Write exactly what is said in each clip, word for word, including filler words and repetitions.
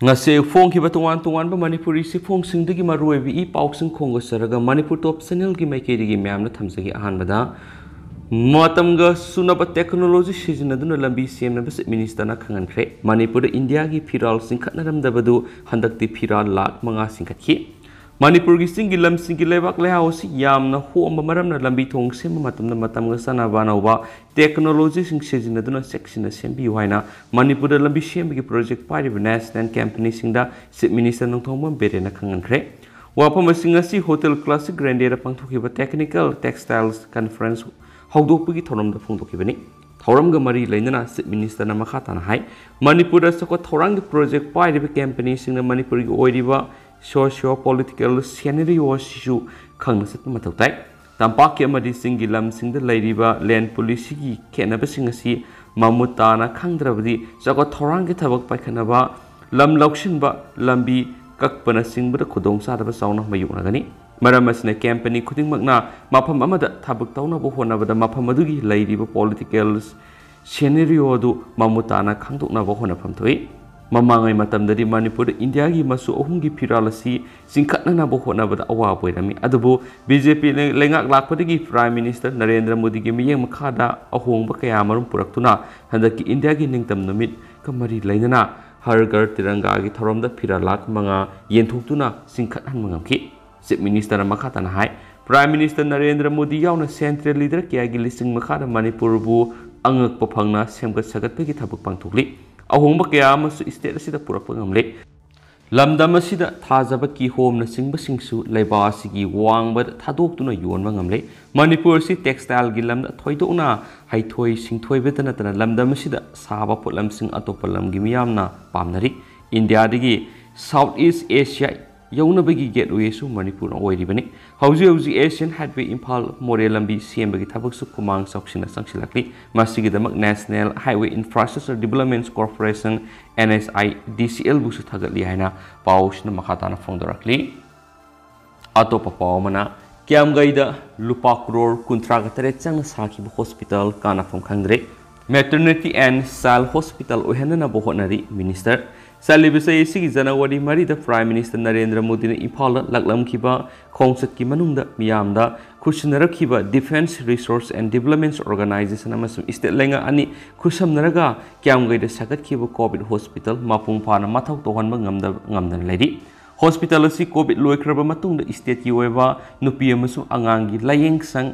ꯉꯁꯤ ꯐꯣꯡꯈꯤꯕ ꯇꯣꯉꯥꯟ ꯇꯣꯉꯥꯟꯕ ꯃꯅꯤꯄꯨꯔꯤ ꯆꯦꯐꯣꯡꯁꯤꯡꯗꯒꯤ ꯃꯔꯨꯑꯣꯏꯕ ꯏ ꯄꯥꯎꯁꯤꯡ ꯈꯣꯝꯒꯠꯆꯔꯒ ꯃꯅꯤꯄꯨꯔ ꯇꯣꯞ ꯆꯦꯅꯦꯜꯒꯤ ꯃꯥꯏꯀꯩꯗꯒꯤ ꯃꯌꯥꯝꯅ ꯊꯝꯖꯒꯦ꯫ ꯑꯍꯥꯟꯕꯗ, ꯃꯇꯝꯒ ꯆꯨꯅꯕ ꯇꯦꯛꯅꯣꯂꯣꯖꯤ ꯁꯤꯖꯤꯟꯅꯗꯨꯅ ꯂꯝꯕꯤ ꯁꯦꯝꯅꯕ ꯆꯤꯐ ꯃꯤꯅꯤꯁꯇꯔꯅ ꯈꯪꯍꯟꯈ꯭ꯔꯦ꯫ ꯃꯅꯤꯄꯨꯔꯗ ꯏꯟꯗꯤꯌꯥꯒꯤ ꯐꯤꯔꯥꯜ ꯆꯤꯡꯈꯠꯅꯔꯝꯗꯕꯗꯨ ꯍꯟꯗꯛꯇꯤ ꯐꯤꯔꯥꯜ ꯂꯥꯈ ꯃꯉꯥ ꯆꯤꯡꯈꯠꯈꯤ꯫ ꯃꯅꯤꯄꯨꯔꯒꯤ ꯆꯤꯡꯒꯤ ꯂꯝꯁꯤꯡꯒꯤ ꯂꯩꯕꯥꯛ ꯂꯩꯍꯥꯎ ꯑꯁꯤ ꯌꯥꯝꯅ ꯍꯣꯡꯕ ꯃꯔꯝꯅ ꯂꯝꯕꯤ ꯊꯣꯡ ꯁꯦꯝꯕ ꯃꯇꯝꯗ ꯃꯇꯝꯒ ꯆꯥꯟꯅꯕ ꯑꯅꯧꯕ ꯇꯦꯛꯅꯣꯂꯣꯖꯤꯁꯤꯡ ꯁꯤꯖꯤꯟꯅꯗꯨꯅ ꯆꯦꯛꯁꯤꯟꯅ ꯁꯦꯝꯕꯤꯌꯨ ꯍꯥꯏꯅ ꯃꯅꯤꯄꯨꯔꯗ ꯂꯝꯕꯤ ꯁꯦꯝꯕꯒꯤ ꯄ꯭ꯔꯣꯖꯦꯛ ꯄꯥꯏꯔꯤꯕ ꯅꯦꯁꯅꯦꯜ ꯀꯝꯄꯅꯤꯁꯤꯡꯗ ꯆꯤꯐ ꯃꯤꯅꯤꯁꯇꯔ ꯅꯣꯡꯊꯣꯝꯕꯝ ꯕꯤꯔꯦꯟꯅ ꯈꯪꯍꯟꯈ꯭ꯔꯦ꯫ ꯋꯥꯐꯝ ꯑꯁꯤ ꯉꯁꯤ ꯍꯣꯇꯦꯜ ꯀ꯭ꯂꯥꯁꯤꯛ ꯒ꯭ꯔꯦꯟꯗꯦꯗ ꯄꯥꯡꯊꯣꯛꯈꯤꯕ ꯇꯦꯛꯅꯤꯀꯦꯜ ꯇꯦꯛꯁꯇꯥꯏꯜꯁ ꯀꯟꯐꯔꯦꯟꯁ ꯍꯧꯗꯣꯛꯄꯒꯤ ꯊꯧꯔꯝꯗ ꯐꯣꯡꯗꯣꯛꯈꯤꯕꯅꯤ꯫ ꯊꯧꯔꯝꯒ ꯃꯔꯤ ꯂꯩꯅꯅ ꯆꯤꯐ ꯃꯤꯅꯤꯁꯇꯔꯅ ꯃꯈꯥ ꯇꯥꯅ ꯍꯥꯏ, ꯃꯅꯤꯄꯨꯔꯗ ꯆꯥꯎꯈꯠ ꯊꯧꯔꯥꯡꯒꯤ ꯄ꯭ꯔꯣꯖꯦꯛ ꯄꯥꯏꯔꯤꯕ ꯀꯝꯄꯅꯤꯁꯤꯡꯅ ꯃꯅꯤꯄꯨꯔꯒꯤ ꯑꯣꯏꯔꯤꯕ ꯁꯣꯁꯤꯌꯣ ꯄꯣꯂꯤꯇꯤꯀꯦꯜ ꯁꯦꯅꯦꯔꯤꯑꯣ ꯑꯁꯤꯁꯨ ꯈꯪꯅ ꯆꯠꯄ ꯃꯊꯧ ꯇꯥꯏ꯫ ꯇꯝꯄꯥꯛꯀꯤ ꯑꯃꯗꯤ ꯆꯤꯡꯒꯤ ꯂꯝꯁꯤꯡꯗ ꯂꯩꯔꯤꯕ ꯂꯦꯟ ꯄꯣꯂꯤꯁꯤꯒꯤ ꯈꯦꯠꯅꯕꯁꯤꯡ ꯑꯁꯤ ꯃꯃꯨꯠ ꯇꯥꯅ ꯈꯪꯗ꯭ꯔꯕꯗꯤ ꯆꯥꯎꯈꯠ ꯊꯧꯔꯥꯡꯒꯤ ꯊꯕꯛ ꯄꯥꯏꯈꯠꯅꯕ, ꯂꯝ ꯂꯧꯁꯤꯟꯕ, ꯂꯝꯕꯤ ꯀꯛꯄꯅꯆꯤꯡꯕꯗ ꯈꯨꯗꯣꯡꯆꯥꯗꯕ ꯆꯥꯎꯅ ꯃꯥꯌꯣꯛꯅꯒꯅꯤ꯫ ꯃꯔꯝ ꯑꯁꯤꯅ ꯀꯝꯄꯅꯤ ꯈꯨꯗꯤꯡꯃꯛꯅ ꯃꯐꯝ ꯑꯃꯗ ꯊꯕꯛ ꯇꯧꯅꯕ ꯍꯣꯠꯅꯕꯗ ꯃꯐꯝ ꯑꯗꯨꯒꯤ ꯂꯩꯔꯤꯕ ꯄꯣꯂꯤꯇꯤꯀꯦꯜ ꯁꯦꯅꯦꯔꯤꯑꯣ ꯑꯗꯨ ꯃꯃꯨꯠ ꯇꯥꯅ ꯈꯪꯗꯣꯛꯅꯕ ꯍꯣꯠꯅꯐꯝ ꯊꯣꯛꯏ꯫ ꯃꯃꯥꯡꯉꯩ ꯃꯇꯝꯗꯗꯤ ꯃꯅꯤꯄꯨꯔꯗ ꯏꯟꯗꯤꯌꯥꯒꯤ ꯃꯆꯨ ꯑꯍꯨꯝꯒꯤ ꯐꯤꯔꯥꯜ ꯑꯁꯤ ꯆꯤꯡꯈꯠꯅꯅꯕ ꯍꯣꯠꯅꯕꯗ ꯑꯋꯥꯕ ꯑꯣꯏꯔꯝꯃꯤ꯫ ꯑꯗꯨꯕꯨ ꯕꯤ ꯖꯦ ꯄꯤ ꯂꯩꯉꯥꯛ ꯂꯥꯛꯄꯗꯒꯤ ꯄ꯭ꯔꯥꯏꯝ ꯃꯤꯅꯤꯁꯇꯔ ꯅꯔꯦꯟꯗ꯭ꯔ ꯃꯣꯗꯤꯒꯤ ꯃꯤꯠꯌꯦꯡ ꯃꯈꯥꯗ ꯑꯍꯣꯡꯕ ꯀꯌꯥ ꯑꯃꯔꯣꯝ ꯄꯨꯔꯛꯇꯨꯅ ꯍꯟꯗꯛꯀꯤ ꯏꯟꯗꯤꯌꯥꯒꯤ ꯅꯤꯡꯇꯝ ꯅꯨꯃꯤꯠꯀ ꯃꯔꯤ ꯂꯩꯅꯅ ꯍꯔ ꯘꯔ ꯇꯤꯔꯪꯒꯥꯒꯤ ꯊꯧꯔꯝꯗ ꯐꯤꯔꯥꯜ ꯂꯥꯈ ꯃꯉꯥ ꯌꯦꯟꯊꯣꯛꯇꯨꯅ ꯆꯤꯡꯈꯠꯍꯟꯕ ꯉꯝꯈꯤ꯫ ꯆꯤꯐ ꯃꯤꯅꯤꯁꯇꯔꯅ ꯃꯈꯥ ꯇꯥꯅ ꯍꯥꯏ, ꯄ꯭ꯔꯥꯏꯝ ꯃꯤꯅꯤꯁꯇꯔ ꯅꯔꯦꯟꯗ꯭ꯔ ꯃꯣꯗꯤ ꯌꯥꯎꯅ ꯁꯦꯟꯇ꯭ꯔꯦꯜ ꯂꯤꯗꯔ ꯀꯌꯥꯒꯤ ꯂꯤꯆꯤꯡ ꯃꯈꯥꯗ ꯃꯅꯤꯄꯨꯔꯕꯨ ꯑꯉꯛꯄ ꯐꯪꯅ ꯁꯦꯝꯒꯠ ꯁꯥꯒꯠꯄꯒꯤ ꯊꯕꯛ ꯄꯥꯡꯊꯣꯛꯂꯤ꯫ ꯑꯍꯣꯡꯕ ꯀꯌꯥ ꯑꯃꯁꯨ ꯁ꯭ꯇꯦꯠ ꯑꯁꯤꯗ ꯄꯨꯔꯛꯄ ꯉꯝꯂꯦ꯫ ꯂꯝꯗꯝ ꯑꯁꯤꯗ ꯊꯥꯖꯕ ꯀꯤꯍꯣꯝꯅꯆꯤꯡꯕꯁꯤꯡꯁꯨ ꯂꯩꯕꯥꯛ ꯑꯁꯤꯒꯤ ꯋꯥꯡꯃꯗ ꯊꯥꯗꯣꯛꯇꯨꯅ ꯌꯣꯟꯕ ꯉꯝꯂꯦ꯫ ꯃꯅꯤꯄꯨꯔ ꯑꯁꯤ ꯇꯦꯛꯁꯇꯥꯏꯜꯒꯤ ꯂꯝꯗ ꯊꯣꯏꯗꯣꯛꯅ ꯍꯩꯊꯣꯏ ꯁꯤꯡꯊꯣꯏꯕꯇ ꯅꯠꯇꯅ ꯂꯝꯗꯝ ꯑꯁꯤꯗ ꯁꯥꯕ ꯄꯣꯠꯂꯝꯁꯤꯡ ꯑꯇꯣꯞꯄ ꯂꯝꯒꯤ ꯃꯤꯌꯥꯝꯅ ꯄꯥꯝꯅꯔꯤ꯫ ꯏꯟꯗꯤꯌꯥꯗꯒꯤ ꯁꯥꯎꯠ ꯏꯁ ꯑꯦꯁꯤꯌꯥ ꯌꯧꯅꯕꯒꯤ ꯒꯦꯠꯋꯦꯁꯨ ꯃꯅꯤꯄꯨꯔꯅ ꯑꯣꯏꯔꯤꯕꯅꯤ꯫ ꯍꯧꯖꯤꯛ ꯍꯧꯖꯤꯛ ꯑꯦꯁꯤꯌꯥꯟ ꯍꯥꯏꯠꯋꯦ ꯏꯝꯐꯥꯜ ꯃꯣꯔꯦ ꯂꯝꯕꯤ ꯁꯦꯝꯕꯒꯤ ꯊꯕꯛꯁꯨ ꯈꯨꯃꯥꯡ ꯆꯥꯎꯁꯤꯟꯅ ꯆꯪꯁꯤꯜꯂꯛꯂꯤ꯫ ꯃꯁꯤꯒꯤꯗꯃꯛ national highway infrastructure development corporation, N S I D C ꯑꯦꯜꯕꯨꯁꯨ ꯊꯥꯒꯠꯂꯤ ꯍꯥꯏꯅ ꯄꯥꯎꯁꯤꯅ ꯃꯈꯥ ꯇꯥꯅ ꯐꯣꯡꯗꯣꯔꯛꯂꯤ꯫ ꯑꯇꯣꯞꯄ ꯄꯥꯎ ꯑꯃꯅ, ꯀꯤꯌꯥꯝꯒꯩꯗ ꯂꯨꯄꯥ ꯀ꯭ꯔꯣꯔ ꯀꯨꯟꯊ꯭ꯔꯥꯒ ꯇꯔꯦꯠ ꯆꯪꯅ ꯁꯥꯈꯤꯕ ꯍꯣꯁꯄꯤꯇꯥꯜ ꯀꯥꯟꯅꯐꯝ ꯈꯪꯗ꯭ꯔꯦ꯫ Maternity and Child Hospital ꯑꯣꯏꯍꯟꯅꯅꯕ ꯍꯣꯠꯅꯔꯤ꯫ Minister, ꯆꯠꯂꯤꯕ ꯆꯍꯤ ꯑꯁꯤꯒꯤ ꯖꯅꯋꯥꯔꯤ ꯃꯔꯤꯗ Prime Minister ꯅꯔꯦꯟꯗ꯭ꯔ ꯃꯣꯗꯤꯅ ꯏꯝꯐꯥꯜꯗ ꯂꯥꯛꯂꯝꯈꯤꯕ ꯈꯣꯡꯆꯠꯀꯤ ꯃꯅꯨꯡꯗ ꯃꯤꯌꯥꯝꯗ ꯈꯨꯠꯁꯤꯟꯅꯔꯛꯈꯤꯕ Defence Research and Development Organisation ꯑꯃꯁꯨꯡ state ꯂꯩꯉꯥꯛ ꯑꯅꯤ ꯈꯨꯠꯁꯝꯅꯔꯒ ꯀ꯭ꯌꯥꯝꯒꯩꯗ ꯁꯥꯒꯠꯈꯤꯕ COVID hospital ꯃꯄꯨꯡ ꯐꯥꯅ ꯃꯊꯧ ꯇꯧꯍꯟꯕ ꯉꯝꯗ-, ꯉꯝꯗꯅ ꯂꯩꯔꯤ꯫ Hospital ꯑꯁꯤ COVID ꯂꯣꯏꯈ꯭ꯔꯕ ꯃꯇꯨꯡꯗ stateꯀꯤ ꯑꯣꯏꯕ ꯅꯨꯄꯤ ꯑꯃꯁꯨꯡ ꯑꯉꯥꯡꯒꯤ ꯂꯥꯌꯦꯡꯁꯪ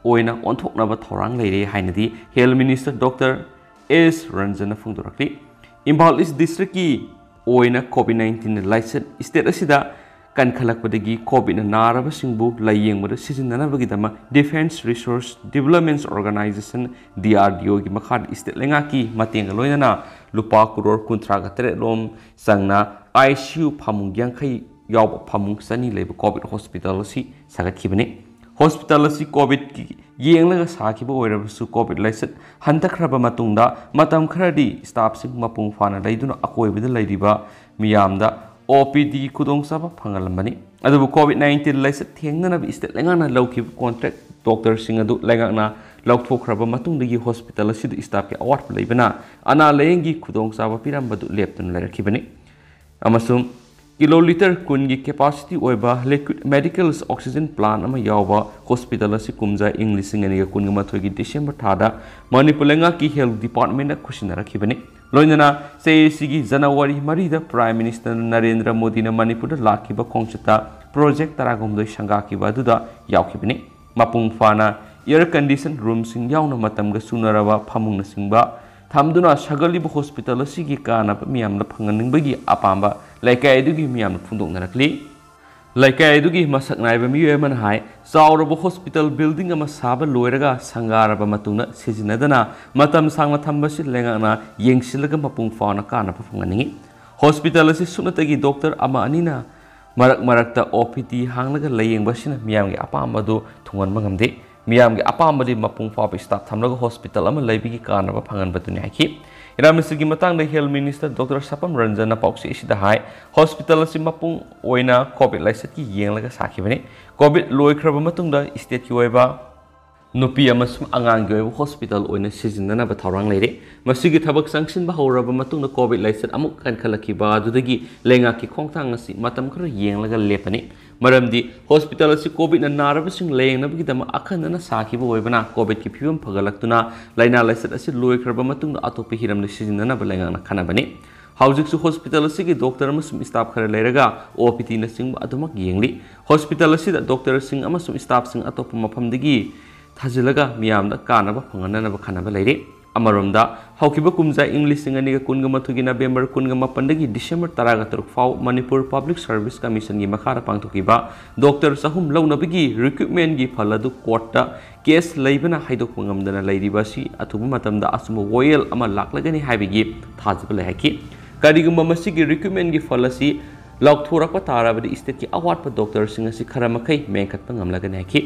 ꯑꯣꯏꯅ ꯑꯣꯟꯊꯣꯛꯅꯕ ꯊꯧꯔꯥꯡ ꯂꯩꯔꯦ ꯍꯥꯏꯅꯗꯤ Health Minister Doctor S ꯔꯟꯖꯟꯅ ꯐꯣꯡꯗꯣꯔꯛꯂꯤ꯫ Imphal East Districtꯀꯤ ꯑꯣꯏꯅ COVID nineteen ꯂꯥꯏꯆꯠ state ꯑꯁꯤꯗ ꯀꯟꯈꯠꯂꯛꯄꯗꯒꯤ COVIDꯅ ꯅꯥꯔꯕꯁꯤꯡꯕꯨ ꯂꯥꯌꯦꯡꯕꯗ ꯁꯤꯖꯤꯟꯅꯅꯕꯒꯤꯗꯃꯛ Defence Research Development Organisation, DRDOꯒꯤ ꯃꯈꯥꯗ state ꯂꯩꯉꯥꯛꯀꯤ ꯃꯇꯦꯡꯒ ꯂꯣꯏꯅꯅ ꯂꯨꯄꯥ ꯀ꯭ꯔꯣꯔ ꯀꯨꯟꯊ꯭ꯔꯥꯒ ꯇꯔꯦꯠ ꯂꯣꯝ ꯆꯪꯅ ICU ꯐꯃꯨꯡ ꯌꯥꯡꯈꯩ ꯌꯥꯎꯕ ꯐꯃꯨꯡ ꯆꯅꯤ ꯂꯩꯕ COVID hospital ꯑꯁꯤ ꯁꯥꯒꯠꯈꯤꯕꯅꯤ꯫ Hospital ꯑꯁꯤ COVIDꯀꯤ ꯌꯦꯡꯂꯒ ꯁꯥꯈꯤꯕ ꯑꯣꯏꯔꯕꯁꯨ, COVID ꯂꯥꯏꯆꯠ ꯍꯟꯊꯈ꯭ꯔꯕ ꯃꯇꯨꯡꯗ ꯃꯇꯝ ꯈꯔꯗꯤ staffꯁꯤꯡ ꯃꯄꯨꯡ ꯐꯥꯅ ꯂꯩꯗꯨꯅ ꯑꯀꯣꯏꯕꯗ ꯂꯩꯔꯤꯕ ꯃꯤꯌꯥꯝꯗ OPD ꯈꯨꯗꯣꯡꯆꯥꯕ ꯐꯪꯍꯜꯂꯝꯕꯅꯤ꯫ ꯑꯗꯨꯕꯨ COVID nineteen ꯂꯥꯏꯆꯠ ꯊꯦꯡꯅꯅꯕ state ꯂꯩꯉꯥꯛꯅ ꯂꯧꯈꯤꯕ contract doctorꯁꯤꯡ ꯑꯗꯨ ꯂꯩꯉꯥꯛꯅ ꯂꯧꯊꯣꯛꯈ꯭ꯔꯕ ꯃꯇꯨꯡꯗꯒꯤ hospital ꯑꯁꯤꯗ staffꯀꯤ ꯑꯋꯥꯠꯄ ꯂꯩꯕꯅ ꯑꯅꯥ ꯂꯥꯌꯦꯡꯒꯤ ꯈꯨꯗꯣꯡꯆꯥꯕ ꯄꯤꯔꯝꯕꯗꯨ ꯂꯦꯞꯇꯨꯅ ꯂꯩꯔꯛꯈꯤꯕꯅꯤ꯫ ꯑꯃꯁꯨꯡ ꯀꯤꯂꯣ ꯂꯤꯇꯔ ꯀꯨꯟꯒꯤ capacity ꯑꯣꯏꯕ liquid medical oxygen plant ꯑꯃ ꯌꯥꯎꯕ hospital ꯑꯁꯤ ꯀꯨꯝꯖꯥ ꯏꯪ ꯂꯤꯁꯤꯡ ꯑꯅꯤꯒ ꯀꯨꯟꯒ ꯃꯥꯊꯣꯏꯒꯤ December ꯊꯥꯗ ꯃꯅꯤꯄꯨꯔ ꯂꯩꯉꯥꯛꯀꯤ Health Departmentꯅ ꯈꯨꯠꯁꯤꯟꯅꯔꯛꯈꯤꯕꯅꯤ꯫ ꯂꯣꯏꯅꯅ ꯆꯍꯤ ꯑꯁꯤꯒꯤ ꯖꯅꯋꯥꯔꯤ ꯃꯔꯤꯗ Prime Minister ꯅꯔꯦꯟꯗ꯭ꯔ ꯃꯣꯗꯤꯅ ꯃꯅꯤꯄꯨꯔꯗ ꯂꯥꯛꯈꯤꯕ ꯈꯣꯡꯆꯠꯇ project ꯇꯔꯥꯍꯨꯝꯗꯣꯏ ꯁꯪꯒꯥꯈꯤꯕ ꯑꯗꯨꯗ ꯌꯥꯎꯈꯤꯕꯅꯤ꯫ ꯃꯄꯨꯡ ꯐꯥꯅ air condition roomꯁꯤꯡ ꯌꯥꯎꯅ ꯃꯇꯝꯒ ꯆꯨꯅꯔꯕ ꯐꯃꯨꯡꯅꯆꯤꯡꯕ ꯊꯝꯗꯨꯅ ꯁꯥꯒꯠꯂꯤꯕ hospital ꯑꯁꯤꯒꯤ ꯀꯥꯟꯅꯕ ꯃꯤꯌꯥꯝꯗ ꯐꯪꯍꯟꯅꯤꯡꯕꯒꯤ ꯑꯄꯥꯝꯕ ꯂꯩꯀꯥꯏ ꯑꯗꯨꯒꯤ ꯃꯤꯌꯥꯝꯅ ꯐꯣꯡꯗꯣꯛꯅꯔꯛꯂꯤ꯫ ꯂꯩꯀꯥꯏ ꯑꯗꯨꯒꯤ ꯃꯁꯛ ꯅꯥꯏꯕ ꯃꯤꯑꯣꯏ ꯑꯃꯅ ꯍꯥꯏ, ꯆꯥꯎꯔꯕ hospital building ꯑꯃ ꯁꯥꯕ ꯂꯣꯏꯔꯒ ꯁꯪꯒꯥꯔꯕ ꯃꯇꯨꯡꯗ ꯁꯤꯖꯤꯟꯅꯗꯅ ꯃꯇꯝ ꯁꯥꯡꯅ ꯊꯝꯕꯁꯤ ꯂꯩꯉꯥꯛꯅ ꯌꯦꯡꯁꯤꯜꯂꯒ ꯃꯄꯨꯡ ꯐꯥꯅ ꯀꯥꯟꯅꯕ ꯐꯪꯍꯟꯅꯤꯡꯏ꯫ Hospital ꯑꯁꯤ ꯁꯨꯞꯅꯇꯒꯤ doctor ꯑꯃ ꯑꯅꯤꯅ ꯃꯔꯛ ꯃꯔꯛꯇ OPD ꯍꯥꯡꯂꯒ ꯂꯥꯌꯦꯡꯕ ꯑꯁꯤꯅ ꯃꯤꯌꯥꯝꯒꯤ ꯑꯄꯥꯝꯕ ꯑꯗꯨ ꯊꯨꯡꯍꯟꯕ ꯉꯝꯗꯦ꯫ ꯃꯤꯌꯥꯝꯒꯤ ꯑꯄꯥꯝꯕꯗꯤ ꯃꯄꯨꯡ ꯐꯥꯕ staff ꯊꯝꯂꯒ hospital ꯑꯃ ꯂꯩꯕꯒꯤ ꯀꯥꯟꯅꯕ ꯐꯪꯍꯟꯕꯗꯨꯅꯤ ꯍꯥꯏꯈꯤ꯫ ꯏꯔꯥꯃꯤꯁꯤꯒꯤ ꯃꯇꯥꯡꯗ Health Minister Doctor ꯁꯄꯝ ꯔꯟꯖꯟꯅ ꯄꯥꯎꯆꯦ ꯑꯁꯤꯗ ꯍꯥꯏ, hospital ꯑꯁꯤ ꯃꯄꯨꯡ ꯑꯣꯏꯅ COVID ꯂꯥꯏꯆꯠꯀꯤ ꯌꯦꯡꯂꯒ ꯁꯥꯈꯤꯕꯅꯤ꯫ COVID ꯂꯣꯏꯈ꯭ꯔꯕ ꯃꯇꯨꯡꯗ stateꯀꯤ ꯑꯣꯏꯕ ꯅꯨꯄꯤ ꯑꯃꯁꯨꯡ ꯑꯉꯥꯡꯒꯤ ꯑꯣꯏꯕ ꯍꯣꯁꯄꯤꯇꯥꯜ ꯑꯣꯏꯅ ꯁꯤꯖꯤꯟꯅꯅꯕ ꯊꯧꯔꯥꯡ ꯂꯩꯔꯦ꯫ ꯃꯁꯤꯒꯤ ꯊꯕꯛ ꯆꯪꯁꯤꯟꯕ ꯍꯧꯔꯕ ꯃꯇꯨꯡꯗ ꯀꯣꯚꯤꯗ ꯂꯥꯏꯆꯠ ꯑꯃꯨꯛ ꯀꯟꯈꯠꯂꯛꯈꯤꯕ ꯑꯗꯨꯗꯒꯤ ꯂꯩꯉꯥꯛꯀꯤ ꯈꯣꯡꯊꯥꯡ ꯑꯁꯤ ꯃꯇꯝ ꯈꯔ ꯌꯦꯡꯂꯒ ꯂꯦꯞꯄꯅꯤ꯫ ꯃꯔꯝꯗꯤ ꯍꯣꯁꯄꯤꯇꯥꯜ ꯑꯁꯤ ꯀꯣꯚꯤꯗꯅ ꯅꯥꯔꯕꯁꯤꯡ ꯂꯥꯌꯦꯡꯅꯕꯒꯤꯗꯃꯛ ꯑꯈꯟꯅꯅ ꯁꯥꯈꯤꯕ ꯑꯣꯏꯕꯅ ꯀꯣꯚꯤꯗꯀꯤ ꯐꯤꯕꯝ ꯐꯒꯠꯂꯛꯇꯨꯅ ꯂꯥꯏꯅꯥ ꯂꯥꯏꯆꯠ ꯑꯁꯤ ꯂꯣꯏꯈ꯭ꯔꯕ ꯃꯇꯨꯡꯗ ꯑꯇꯣꯞꯄ ꯍꯤꯔꯝꯗ ꯁꯤꯖꯤꯟꯅꯅꯕ ꯂꯩꯉꯥꯛꯅ ꯈꯟꯅꯕꯅꯤ꯫ ꯍꯧꯖꯤꯛꯁꯨ ꯍꯣꯁꯄꯤꯇꯥꯜ ꯑꯁꯤꯒꯤ ꯗꯣꯛꯇꯔ ꯑꯃꯁꯨꯡ ꯁ꯭ꯇꯥꯐ ꯈꯔ ꯂꯩꯔꯒ ꯑꯣ ꯄꯤ ꯇꯤꯅꯆꯤꯡꯕ ꯑꯗꯨꯃꯛ ꯌꯦꯡꯂꯤ꯫ ꯍꯣꯁꯄꯤꯇꯥꯜ ꯑꯁꯤꯗ ꯗꯣꯛꯇꯔꯁꯤꯡ ꯑꯃꯁꯨꯡ ꯁ꯭ꯇꯥꯐꯁꯤꯡ ꯑꯇꯣꯞꯄ ꯃꯐꯝꯗꯒꯤ ꯊꯥꯖꯤꯜꯂꯒ ꯃꯤꯌꯥꯝꯗ ꯀꯥꯟꯅꯕ ꯐꯪꯍꯟꯅꯅꯕ ꯈꯟꯅꯕ ꯂꯩꯔꯤ꯫ ꯑꯃꯔꯣꯝꯗ, ꯍꯧꯈꯤꯕ ꯀꯨꯝꯖꯥ ꯏꯪ ꯂꯤꯁꯤꯡ ꯑꯅꯤꯒ ꯀꯨꯟꯒ ꯃꯥꯊꯣꯏꯒꯤ ꯅꯕꯦꯝꯕꯔ ꯀꯨꯟꯒ ꯃꯥꯄꯟꯗꯒꯤ ꯗꯤꯁꯦꯝꯕꯔ ꯇꯔꯥꯒ ꯇꯔꯨꯛ ꯐꯥꯎ ꯃꯅꯤꯄꯨꯔ ꯄꯕ꯭ꯂꯤꯛ ꯁꯔꯚꯤꯁ ꯀꯃꯤꯁꯟꯒꯤ ꯃꯈꯥꯗ ꯄꯥꯡꯊꯣꯛꯈꯤꯕ ꯗꯣꯛꯇꯔ ꯆꯍꯨꯝ ꯂꯧꯅꯕꯒꯤ ꯔꯤꯀ꯭ꯔꯨꯠꯃꯦꯟꯒꯤ ꯐꯜ ꯑꯗꯨ ꯀꯣꯔꯠꯇ ꯀꯦꯁ ꯂꯩꯕꯅ ꯍꯥꯏꯗꯣꯛꯄ ꯉꯝꯗꯅ ꯂꯩꯔꯤꯕ ꯑꯁꯤ ꯑꯊꯨꯕ ꯃꯇꯝꯗ ꯑꯆꯨꯝꯕ ꯋꯥꯌꯦꯜ ꯑꯃ ꯂꯥꯛꯂꯒꯅꯤ ꯍꯥꯏꯕꯒꯤ ꯊꯥꯖꯕ ꯂꯩ ꯍꯥꯏꯈꯤ꯫ ꯀꯔꯤꯒꯨꯝꯕ ꯃꯁꯤꯒꯤ ꯔꯤꯀ꯭ꯔꯨꯠꯃꯦꯟꯒꯤ ꯐꯜ ꯑꯁꯤ ꯂꯥꯎꯊꯣꯔꯛꯄ ꯇꯥꯔꯕꯗꯤ ꯏꯁꯇꯦꯠꯀꯤ ꯑꯋꯥꯠꯄ ꯗꯣꯛꯇꯔꯁꯤꯡ ꯑꯁꯤ ꯈꯔ ꯃꯈꯩ ꯃꯦꯟꯈꯠꯄ ꯉꯝꯂꯒꯅꯤ ꯍꯥꯏꯈꯤ꯫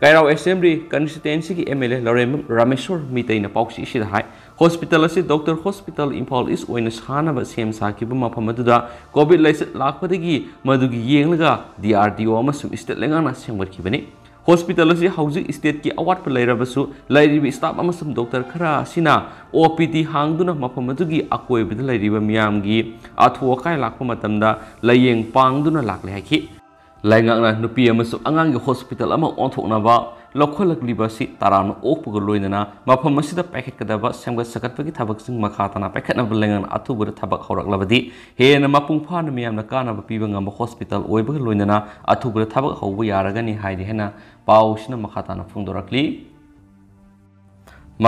ꯀꯩꯔꯥꯎ ꯑꯦꯁꯦꯝꯕ꯭ꯂꯤ ꯀꯟꯁꯇꯤꯇ꯭ꯋꯦꯟꯁꯤꯒꯤ ꯑꯦꯝ ꯑꯦꯜ ꯑꯦ ꯂꯧꯔꯦꯝꯕꯝ ꯔꯥꯃꯦꯁꯣꯔ ꯃꯤꯇꯩꯅ ꯄꯥꯎꯆꯦ ꯑꯁꯤꯗ ꯍꯥꯏ, ꯍꯣꯁꯄꯤꯇꯥꯜ ꯑꯁꯤ ꯗꯣꯛꯇꯔ ꯍꯣꯁꯄꯤꯇꯥꯜ ꯏꯝꯐꯥꯜ ꯏꯁ ꯑꯣꯏꯅ ꯁꯥꯅꯕ ꯁꯦꯝ ꯁꯥꯈꯤꯕ ꯃꯐꯝ ꯑꯗꯨꯗ ꯀꯣꯚꯤꯗ ꯂꯥꯏꯆꯠ ꯂꯥꯛꯄꯗꯒꯤ ꯃꯗꯨꯒꯤ ꯌꯦꯡꯂꯒ ꯗꯤ ꯑꯥꯔ ꯗꯤ ꯑꯣ ꯑꯃꯁꯨꯡ ꯏꯁꯇꯦꯠ ꯂꯩꯉꯥꯛꯅ ꯁꯦꯝꯒꯠꯈꯤꯕꯅꯤ꯫ ꯍꯣꯁꯄꯤꯇꯥꯜ ꯑꯁꯤ ꯍꯧꯖꯤꯛ ꯏꯁꯇꯦꯠꯀꯤ ꯑꯋꯥꯠꯄ ꯂꯩꯔꯕꯁꯨ ꯂꯩꯔꯤꯕ ꯁ꯭ꯇꯥꯐ ꯑꯃꯁꯨꯡ ꯗꯣꯛꯇꯔ ꯈꯔ ꯑꯁꯤꯅ ꯑꯣ ꯄꯤ ꯗꯤ ꯍꯥꯡꯗꯨꯅ ꯃꯐꯝ ꯑꯗꯨꯒꯤ ꯑꯀꯣꯏꯕꯗ ꯂꯩꯔꯤꯕ ꯃꯤꯌꯥꯝꯒꯤ ꯑꯊꯨ ꯑꯀꯥꯏ ꯂꯥꯛꯄ ꯃꯇꯝꯗ ꯂꯥꯌꯦꯡ ꯄꯥꯡꯗꯨꯅ ꯂꯥꯛꯂꯦ ꯍꯥꯏꯈꯤ꯫ ꯂꯩꯉꯥꯛꯅ ꯅꯨꯄꯤ ꯑꯃꯁꯨꯡ ꯑꯉꯥꯡꯒꯤ ꯍꯣꯁꯄꯤꯇꯥꯜ ꯑꯃ ꯑꯣꯟꯊꯣꯛꯅꯕ ꯂꯧꯈꯠꯂꯛꯂꯤꯕ ꯑꯁꯤ ꯇꯔꯥꯝꯅ ꯑꯣꯛꯄꯒ ꯂꯣꯏꯅꯅ ꯃꯐꯝ ꯑꯁꯤꯗ ꯄꯥꯏꯈꯠꯀꯗꯕ ꯁꯦꯝꯒꯠ ꯁꯥꯒꯠꯄꯒꯤ ꯊꯕꯛꯁꯤꯡ ꯃꯈꯥ ꯇꯥꯅ ꯄꯥꯏꯈꯠꯅꯕ ꯂꯩꯉꯥꯛꯅ ꯑꯊꯨꯕꯗ ꯊꯕꯛ ꯍꯧꯔꯛꯂꯕꯗꯤ ꯍꯦꯟꯅ ꯃꯄꯨꯡ ꯐꯥꯅ ꯃꯤꯌꯥꯝꯅ ꯀꯥꯟꯅꯕ ꯄꯤꯕ ꯉꯝꯕ ꯍꯣꯁꯄꯤꯇꯥꯜ ꯑꯣꯏꯕꯒ ꯂꯣꯏꯅꯅ ꯑꯊꯨꯕꯗ ꯊꯕꯛ ꯍꯧꯕ ꯌꯥꯔꯒꯅꯤ ꯍꯥꯏꯔꯤ ꯍꯥꯏꯅ ꯄꯥꯎꯁꯤꯅ ꯃꯈꯥ ꯇꯥꯅ ꯐꯣꯡꯗꯣꯔꯛꯂꯤ꯫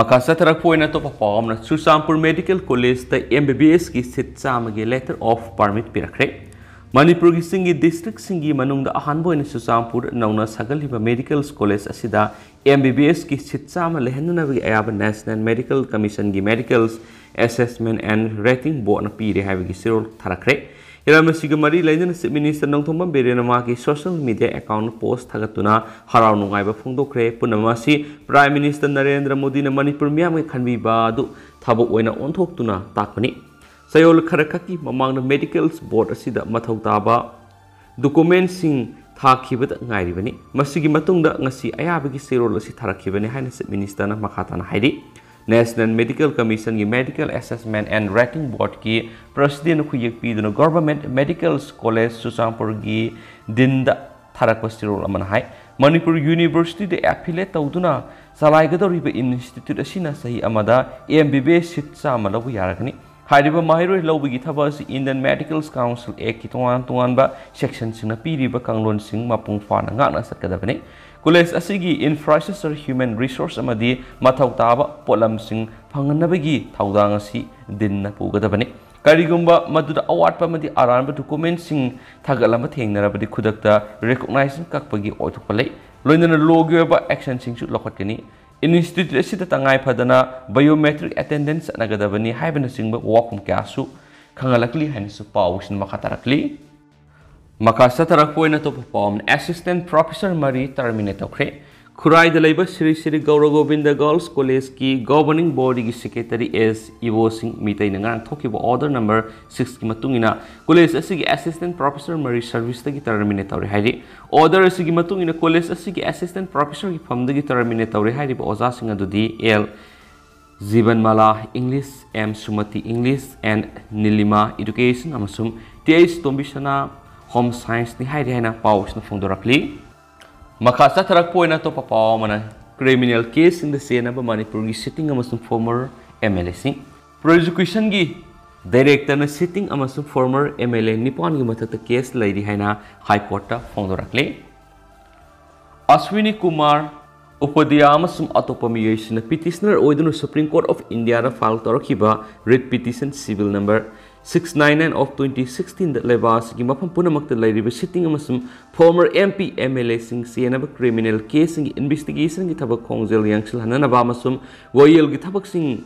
ꯃꯈꯥ ꯆꯠꯊꯔꯛꯄ ꯑꯣꯏꯅ ꯑꯇꯣꯞꯄ ꯄꯥꯎ ꯑꯃꯅ, ꯆꯨꯔꯆꯥꯟꯄꯨꯔ ꯃꯦꯗꯤꯀꯦꯜ ꯀꯣꯂꯦꯖꯇ ꯑꯦꯝ ꯕꯤ ꯕꯤ ꯑꯦꯁꯀꯤ ꯁꯤꯠ ꯆꯥꯝꯃꯒꯤ letter of permit ꯄꯤꯔꯛꯈ꯭ꯔꯦ꯫ ꯃꯅꯤꯄꯨꯔꯒꯤ ꯆꯤꯡꯒꯤ ꯗꯤꯁꯇ꯭ꯔꯤꯛꯁꯤꯡꯒꯤ ꯃꯅꯨꯡꯗ ꯑꯍꯥꯟꯕ ꯑꯣꯏꯅ ꯆꯨꯔꯆꯥꯟꯄꯨꯔꯗ ꯅꯧꯅ ꯁꯥꯒꯠꯂꯤꯕ ꯃꯦꯗꯤꯀꯦꯜ ꯀꯣꯂꯦꯖ ꯑꯁꯤꯗ ꯑꯦꯝ ꯕꯤ ꯕꯤ ꯑꯦꯁꯀꯤ ꯁꯤꯠ ꯆꯥꯝꯃ ꯂꯩꯍꯟꯅꯅꯕꯒꯤ ꯑꯌꯥꯕ National Medical Commissionꯒꯤ Medical Assessment and Rating Boardꯅ ꯄꯤꯔꯦ ꯍꯥꯏꯕꯒꯤ ꯆꯦꯔꯣꯜ ꯊꯥꯔꯛꯈ꯭ꯔꯦ꯫ ꯍꯤꯔꯝ ꯑꯁꯤꯒ ꯃꯔꯤ ꯂꯩꯅꯅ Chief Minister ꯅꯣꯡꯊꯣꯝꯕꯝ ꯕꯤꯔꯦꯟꯅ ꯃꯍꯥꯛꯀꯤ social media account post ꯊꯥꯒꯠꯇꯨꯅ ꯍꯔꯥꯎ ꯅꯨꯡꯉꯥꯏꯕ ꯐꯣꯡꯗꯣꯛꯈ꯭ꯔꯦ꯫ ꯄꯨꯝꯅꯃꯛ ꯑꯁꯤ Prime Minister ꯅꯔꯦꯟꯗ꯭ꯔ ꯃꯣꯗꯤꯅ ꯃꯅꯤꯄꯨꯔ ꯃꯤꯌꯥꯝꯒꯤ ꯈꯟꯕꯤꯕ ꯑꯗꯨ ꯊꯕꯛ ꯑꯣꯏꯅ ꯑꯣꯟꯊꯣꯛꯇꯨꯅ ꯇꯥꯛꯄꯅꯤ꯫ ꯆꯌꯣꯜ ꯈꯔꯈꯛꯀꯤ ꯃꯃꯥꯡꯗ Medicals Board ꯑꯁꯤꯗ ꯃꯊꯧ ꯇꯥꯕ documentꯁꯤꯡ ꯊꯥꯈꯤꯕꯗ ꯉꯥꯏꯔꯤꯕꯅꯤ꯫ ꯃꯁꯤꯒꯤ ꯃꯇꯨꯡꯗ ꯉꯁꯤ ꯑꯌꯥꯕꯒꯤ ꯆꯦꯔꯣꯜ ꯑꯁꯤ ꯊꯥꯔꯛꯈꯤꯕꯅꯤ ꯍꯥꯏꯅ Chief Minister ꯅ ꯃꯈꯥ ꯇꯥꯅ ꯍꯥꯏꯔꯤ꯫ National Medical Commission ꯒꯤ Medical Assessment and Rating Board ꯀꯤ President ꯈꯨꯌꯦꯛ ꯄꯤꯗꯨꯅ Government Medical College ꯆꯨꯔꯆꯥꯟꯄꯨꯔꯒꯤ Dean ꯗ ꯊꯥꯔꯛꯄ ꯆꯦꯔꯣꯜ ꯑꯃꯅ ꯍꯥꯏ, ꯃꯅꯤꯄꯨꯔ University ꯗ affiliate ꯇꯧꯗꯨꯅ ꯆꯂꯥꯏꯒꯗꯧꯔꯤꯕ institute ꯑꯁꯤꯅ ꯆꯍꯤ ꯑꯃꯗ M B B S seat ꯆꯥꯝꯃ ꯂꯧꯕ ꯌꯥꯔꯒꯅꯤ꯫ ꯍꯥꯏꯔꯤꯕ ꯃꯍꯩꯔꯣꯏ ꯂꯧꯕꯒꯤ ꯊꯕꯛ ꯑꯁꯤ Indian Medical Council Act ꯀꯤ ꯇꯣꯉꯥꯟ ꯇꯣꯉꯥꯟꯕ section ꯁꯤꯡꯅ ꯄꯤꯔꯤꯕ ꯀꯥꯡꯂꯣꯟꯁꯤꯡ ꯃꯄꯨꯡ ꯐꯥꯅ ꯉꯥꯛꯅ ꯆꯠꯀꯗꯕꯅꯤ꯫ College ꯑꯁꯤꯒꯤ infrastructure, human resource ꯑꯃꯗꯤ ꯃꯊꯧ ꯇꯥꯕ ꯄꯣꯠꯂꯝꯁꯤꯡ ꯐꯪꯍꯟꯅꯕꯒꯤ ꯊꯧꯗꯥꯡ ꯑꯁꯤ Dean ꯅ ꯄꯨꯒꯗꯕꯅꯤ꯫ ꯀꯔꯤꯒꯨꯝꯕ ꯃꯗꯨꯗ ꯑꯋꯥꯠꯄ ꯑꯃꯗꯤ ꯑꯔꯥꯟꯕ document ꯁꯤꯡ ꯊꯥꯒꯠꯂꯝꯕ ꯊꯦꯡꯅꯔꯕꯗꯤ ꯈꯨꯗꯛꯇ recognition ꯀꯛꯄꯒꯤ ꯑꯣꯏꯊꯣꯛꯄ ꯂꯩ꯫ ꯂꯣꯏꯅꯅ law ꯒꯤ ꯑꯣꯏꯕ action ꯁꯤꯡꯁꯨ ꯂꯧꯈꯠꯀꯅꯤ꯫ Institute ꯑꯁꯤꯗ ꯇꯉꯥꯏ ꯐꯗꯅ biometric attendance ꯆꯠꯅꯒꯗꯕꯅꯤ ꯍꯥꯏꯕꯅꯆꯤꯡꯕ ꯋꯥꯐꯝ ꯀꯌꯥꯁꯨ ꯈꯪꯍꯜꯂꯛꯂꯤ ꯍꯥꯏꯅꯁꯨ ꯄꯥꯎꯁꯤꯅ ꯃꯈꯥ ꯇꯥꯔꯛꯂꯤ꯫ ꯃꯈꯥ ꯆꯠꯊꯔꯛꯄ ꯑꯣꯏꯅ ꯑꯇꯣꯞꯄ ꯄꯥꯎ ꯑꯃꯅ, Assistant Professor ꯃꯔꯤ terminate ꯇꯧꯈ꯭ꯔꯦ꯫ ꯈꯨꯔꯥꯏꯗ ꯂꯩꯕ ꯁ꯭ꯔꯤ ꯁ꯭ꯔꯤ ꯒꯧꯔ ꯒꯣꯕꯤꯟꯗ Girls College ꯀꯤ Governing Body ꯒꯤ Secretary S ꯏꯕꯣ ꯁꯤꯡ ꯃꯤꯇꯩꯅ ꯉꯔꯥꯡ ꯊꯣꯛꯈꯤꯕ order number six ꯀꯤ ꯃꯇꯨꯡ ꯏꯟꯅ college ꯑꯁꯤꯒꯤ Assistant Professor ꯃꯔꯤ service ꯇꯒꯤ terminate ꯇꯧꯔꯦ ꯍꯥꯏꯔꯤ꯫ Order ꯑꯁꯤꯒꯤ ꯃꯇꯨꯡ ꯏꯟꯅ college ꯑꯁꯤꯒꯤ Assistant Professor ꯒꯤ ꯐꯝꯗꯒꯤ terminate ꯇꯧꯔꯦ ꯍꯥꯏꯔꯤꯕ ꯑꯣꯖꯥꯁꯤꯡ ꯑꯗꯨꯗꯤ L ꯖꯤꯕꯟꯃꯥꯂꯥ English, M ꯁꯨꯃꯇꯤ English and ꯅꯤꯂꯤꯃꯥ Education ꯑꯃꯁꯨꯡ T H ꯇꯣꯝꯕꯤꯁꯅꯥ Home Science ꯅꯤ ꯍꯥꯏꯔꯤ ꯍꯥꯏꯅ ꯄꯥꯎꯁꯤꯅ ꯐꯣꯡꯗꯣꯔꯛꯂꯤ꯫ ꯃꯈꯥ ꯆꯠꯊꯔꯛꯄ ꯑꯣꯏꯅ ꯑꯇꯣꯞꯄ ꯄꯥꯎ ꯑꯃꯅ, criminal case ꯁꯤꯡꯗ ꯆꯦꯟꯅꯕ ꯃꯅꯤꯄꯨꯔꯒꯤ sitting ꯑꯃꯁꯨꯡ former M L A ꯁꯤꯡ꯫ Prosecution ꯒꯤ Director ꯅ sitting ꯑꯃꯁꯨꯡ former M L A ꯅꯤꯄꯥꯟꯒꯤ ꯃꯊꯛꯇ case ꯂꯩꯔꯤ ꯍꯥꯏꯅ High Court ꯇ ꯐꯣꯡꯗꯣꯔꯛꯂꯤ꯫ ꯑꯁ꯭ꯋꯤꯅꯤ ꯀꯨꯃꯥꯔ ꯎꯄꯙ꯭ꯌꯥ ꯑꯃꯁꯨꯡ ꯑꯇꯣꯞꯄ ꯃꯤꯑꯣꯏꯁꯤꯡꯅ petitioner ꯑꯣꯏꯗꯨꯅ Supreme Court of India the file ꯇꯧꯔꯛꯈꯤꯕ writ petition civil number six nine nine of twenty sixteen ꯗ ꯂꯩꯕꯥꯛ ꯑꯁꯤꯒꯤ ꯃꯐꯝ ꯄꯨꯝꯅꯃꯛꯇ ꯂꯩꯔꯤꯕ sitting ꯑꯃꯁꯨꯡ former M P, M L A ꯁꯤꯡ ꯆꯦꯟꯅꯕ criminal case ꯁꯤꯡꯒꯤ investigation ꯒꯤ ꯊꯕꯛ ꯈꯣꯡꯖꯦꯜ ꯌꯥꯡꯁꯤꯜꯍꯟꯅꯅꯕ ꯑꯃꯁꯨꯡ ꯋꯥꯌꯦꯜꯒꯤ ꯊꯕꯛꯁꯤꯡ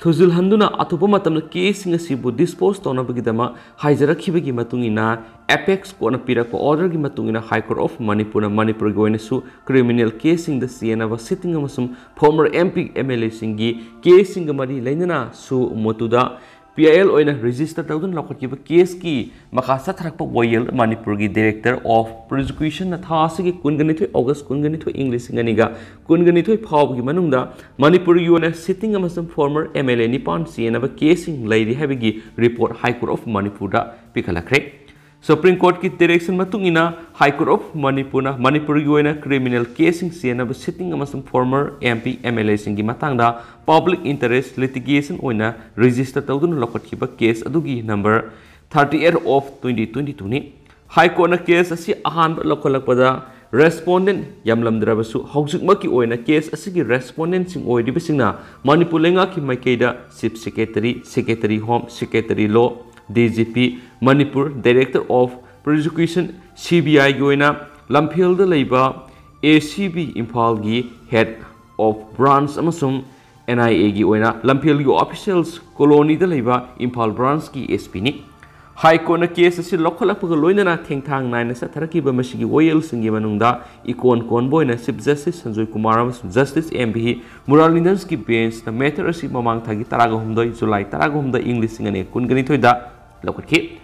ꯊꯨꯖꯤꯜꯍꯟꯗꯨꯅ ꯑꯊꯨꯕ ꯃꯇꯝꯗ case ꯁꯤꯡ ꯑꯁꯤꯕꯨ dispose ꯇꯧꯅꯕꯒꯤꯗꯃꯛ ꯍꯥꯏꯖꯔꯛꯈꯤꯕꯒꯤ ꯃꯇꯨꯡ ꯏꯟꯅ, Apex Court ꯅ ꯄꯤꯔꯛꯄ order ꯒꯤ ꯃꯇꯨꯡ ꯏꯟꯅ High Court of Manipur ꯅ ꯃꯅꯤꯄꯨꯔꯒꯤ ꯑꯣꯏꯅꯁꯨ criminal case ꯁꯤꯡꯗ ꯆꯦꯟꯅꯕ sitting ꯑꯃꯁꯨꯡ former M P, M L A ꯁꯤꯡꯒꯤ case ꯁꯤꯡꯒ ꯃꯔꯤ ꯂꯩꯅꯅ suo motu the P I L ꯑꯣꯏꯅ ꯔꯦꯖꯤꯁꯇꯔ ꯇꯧꯗꯨꯅ ꯂꯧꯈꯠꯈꯤꯕ ꯀꯦꯁꯀꯤ ꯃꯈꯥ ꯆꯠꯊꯔꯛꯄ ꯋꯥꯌꯦꯜ ꯃꯅꯤꯄꯨꯔꯒꯤ Director of Prosecutionꯅ ꯊꯥ ꯑꯁꯤꯒꯤ ꯀꯨꯟꯒ ꯅꯤꯊꯣꯏ, ꯑꯣꯒꯁ ꯀꯨꯟꯒ ꯅꯤꯊꯣꯏ, ꯏꯪ ꯂꯤꯁꯤꯡ ꯑꯅꯤꯒ ꯀꯨꯟꯒ ꯅꯤꯊꯣꯏ ꯐꯥꯎꯕꯒꯤ ꯃꯅꯨꯡꯗ ꯃꯅꯤꯄꯨꯔꯒꯤ ꯑꯣꯏꯅ sitting ꯑꯃꯁꯨꯡ former M L A ꯅꯤꯄꯥꯟ ꯆꯦꯟꯅꯕ ꯀꯦꯁꯁꯤꯡ ꯂꯩꯔꯤ ꯍꯥꯏꯕꯒꯤ report High Court of Manipurꯗ ꯄꯤꯈꯠꯂꯛꯈ꯭ꯔꯦ꯫ Supreme Courtꯀꯤ direction ꯃꯇꯨꯡ ꯏꯟꯅ High Court of Manipurꯅ ꯃꯅꯤꯄꯨꯔꯒꯤ ꯑꯣꯏꯅ criminal caseꯁꯤꯡ ꯆꯦꯟꯅꯕ sitting ꯑꯃꯁꯨꯡ former M P, M L Aꯁꯤꯡꯒꯤ ꯃꯇꯥꯡꯗ public interest litigation ꯑꯣꯏꯅ register ꯇꯧꯗꯨꯅ ꯂꯧꯈꯠꯈꯤꯕ case ꯑꯗꯨꯒꯤ number thirty eight of twenty twenty twoꯅꯤ꯫ High Courtꯅ case ꯑꯁꯤ ꯑꯍꯥꯟꯕ ꯂꯧꯈꯠꯂꯛꯄꯗ respondent ꯌꯥꯝꯂꯝꯗ꯭ꯔꯕꯁꯨ, ꯍꯧꯖꯤꯛꯃꯛꯀꯤ ꯑꯣꯏꯅ case ꯑꯁꯤꯒꯤ respondentꯁꯤꯡ ꯑꯣꯏꯔꯤꯕꯁꯤꯡꯅ ꯃꯅꯤꯄꯨꯔ ꯂꯩꯉꯥꯛꯀꯤ ꯃꯥꯏꯀꯩꯗ Chief Secretary, Secretary Home, Secretary Law, D G P, Manipur Director of Prosecution, C B Iꯒꯤ ꯑꯣꯏꯅ ꯂꯝꯐꯦꯜꯗ ꯂꯩꯕ A C B ꯏꯝꯐꯥꯜꯒꯤ Head of Branch ꯑꯃꯁꯨꯡ N I Aꯒꯤ ꯑꯣꯏꯅ ꯂꯝꯐꯦꯜꯒꯤ officials colonyꯗ ꯂꯩꯕ ꯏꯝꯐꯥꯜ branchꯀꯤ S Pꯅꯤ꯫ High Courtꯅ case ꯑꯁꯤ ꯂꯧꯈꯠꯂꯛꯄꯒ ꯂꯣꯏꯅꯅ ꯊꯦꯡꯊꯥꯡ ꯅꯥꯏꯅ ꯆꯠꯊꯔꯛꯈꯤꯕ ꯃꯁꯤꯒꯤ ꯋꯥꯌꯦꯜꯁꯤꯡꯒꯤ ꯃꯅꯨꯡꯗ ꯏꯀꯣꯟ ꯀꯣꯟꯕ ꯑꯣꯏꯅ Chief Justice ꯁꯟꯖꯣꯏ ꯀꯨꯃꯥꯔ ꯑꯃꯁꯨꯡ Justice M V Muralidhanski benchꯅ matter ꯑꯁꯤ ꯃꯃꯥꯡ ꯊꯥꯒꯤ ꯇꯔꯥꯒ ꯍꯨꯝꯗꯣꯏ, ꯖꯨꯂꯥꯏ ꯇꯔꯥꯒ ꯍꯨꯝꯗꯣꯏ, ꯏꯪ ꯂꯤꯁꯤꯡ ꯑꯅꯤ ꯀꯨꯟꯒ ꯅꯤꯊꯣꯏꯗ ꯂꯧꯈꯠꯈꯤ꯫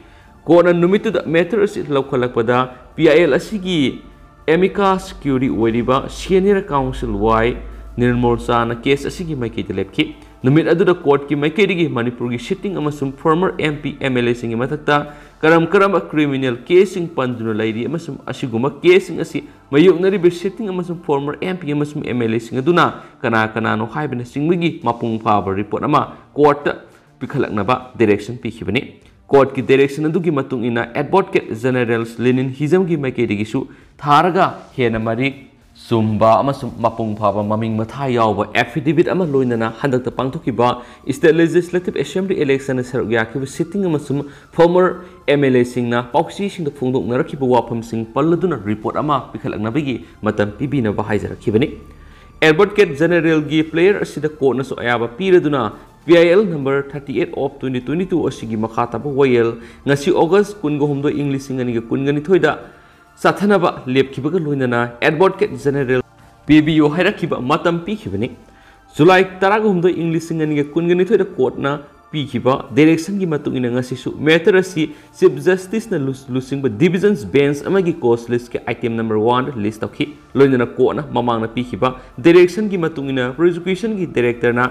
Courtꯅ ꯅꯨꯃꯤꯠꯇꯨꯗ matter ꯑꯁꯤ ꯂꯧꯈꯠꯂꯛꯄꯗ P I L ꯑꯁꯤꯒꯤ amicus curiae ꯑꯣꯏꯔꯤꯕ senior counsel Y ꯅꯤꯔꯃꯣꯜ ꯁꯥꯍꯅ case ꯑꯁꯤꯒꯤ ꯃꯥꯏꯀꯩꯗ ꯂꯦꯞꯈꯤ꯫ ꯅꯨꯃꯤꯠ ꯑꯗꯨꯗ courtꯀꯤ ꯃꯥꯏꯀꯩꯗꯒꯤ ꯃꯅꯤꯄꯨꯔꯒꯤ sitting ꯑꯃꯁꯨꯡ former M P, M L Aꯁꯤꯡꯒꯤ ꯃꯊꯛꯇ ꯀꯔꯝ ꯀꯔꯝꯕ criminal caseꯁꯤꯡ ꯄꯟꯗꯨꯅ ꯂꯩꯔꯤ ꯑꯃꯁꯨꯡ ꯑꯁꯤꯒꯨꯝꯕ caseꯁꯤꯡ ꯑꯁꯤ ꯃꯥꯌꯣꯛꯅꯔꯤꯕ sitting ꯑꯃꯁꯨꯡ former M P ꯑꯃꯁꯨꯡ M L Aꯁꯤꯡ ꯑꯗꯨꯅ ꯀꯅꯥ ꯀꯅꯥꯅꯣ ꯍꯥꯏꯕꯅꯆꯤꯡꯕꯒꯤ ꯃꯄꯨꯡ ꯐꯥꯕ report ꯑꯃ courtꯇ ꯄꯤꯈꯠꯂꯛꯅꯕ direction ꯄꯤꯈꯤꯕꯅꯤ꯫ Courtꯀꯤ direction ꯑꯗꯨꯒꯤ ꯃꯇꯨꯡ ꯏꯟꯅ Advocate General Lenin Hijamꯒꯤ ꯃꯥꯏꯀꯩꯗꯒꯤꯁꯨ ꯊꯥꯔꯒ ꯍꯦꯟꯅ ꯃꯔꯤꯛ ꯆꯨꯝꯕ ꯑꯃꯁꯨꯡ ꯃꯄꯨꯡ ꯐꯥꯕ ꯃꯃꯤꯡ ꯃꯊꯥ ꯌꯥꯎꯕ affidavit ꯑꯃ ꯂꯣꯏꯅꯅ ꯍꯟꯗꯛꯇ ꯄꯥꯡꯊꯣꯛꯈꯤꯕ State Legislative Assembly electionꯗ ꯁꯔꯨꯛ ꯌꯥꯈꯤꯕ sitting ꯑꯃꯁꯨꯡ former M L Aꯁꯤꯡꯅ ꯄꯥꯎꯆꯦꯁꯤꯡꯗ ꯐꯣꯡꯗꯣꯛꯅꯔꯛꯈꯤꯕ ꯋꯥꯐꯝꯁꯤꯡ ꯄꯜꯂꯗꯨꯅ report ꯑꯃ ꯄꯤꯈꯠꯂꯛꯅꯕꯒꯤ ꯃꯇꯝ ꯄꯤꯕꯤꯅꯕ ꯍꯥꯏꯖꯔꯛꯈꯤꯕꯅꯤ꯫ Advocate Generalꯒꯤ player ꯑꯁꯤꯗ courtꯅꯁꯨ ꯑꯌꯥꯕ ꯄꯤꯔꯗꯨꯅ P I L number thirty eight of twenty twenty two ꯑꯁꯤꯒꯤ ꯃꯈꯥ ꯇꯥꯕ ꯋꯥꯌꯦꯜ ꯉꯁꯤ ꯑꯣꯒꯁ ꯀꯨꯟꯒ ꯍꯨꯝꯗꯣꯏ, ꯏꯪ ꯂꯤꯁꯤꯡ ꯑꯅꯤꯒ ꯀꯨꯟꯒ ꯅꯤꯊꯣꯏꯗ ꯆꯠꯊꯅꯕ ꯂꯦꯞꯈꯤꯕꯒ ꯂꯣꯏꯅꯅ Advocate General ꯄꯤꯕꯤꯌꯨ ꯍꯥꯏꯔꯛꯈꯤꯕ ꯃꯇꯝ ꯄꯤꯈꯤꯕꯅꯤ꯫ ꯖꯨꯂꯥꯏ ꯇꯔꯥꯒ ꯍꯨꯝꯗꯣꯏ, ꯏꯪ ꯂꯤꯁꯤꯡ ꯑꯅꯤꯒ ꯀꯨꯟꯒ ꯅꯤꯊꯣꯏꯗ courtꯅ ꯄꯤꯈꯤꯕ directionꯒꯤ ꯃꯇꯨꯡ ꯏꯟꯅ ꯉꯁꯤꯁꯨ matter ꯑꯁꯤ Chief Justiceꯅ ꯂꯨ-, ꯂꯨꯆꯤꯡꯕ divisions bench ꯑꯃꯒꯤ cause listꯀꯤ item number one list ꯇꯧꯈꯤ꯫ ꯂꯣꯏꯅꯅ courtꯅ ꯃꯃꯥꯡꯗ ꯄꯤꯈꯤꯕ directionꯒꯤ ꯃꯇꯨꯡ ꯏꯟꯅ prosecutionꯒꯤ directorꯅ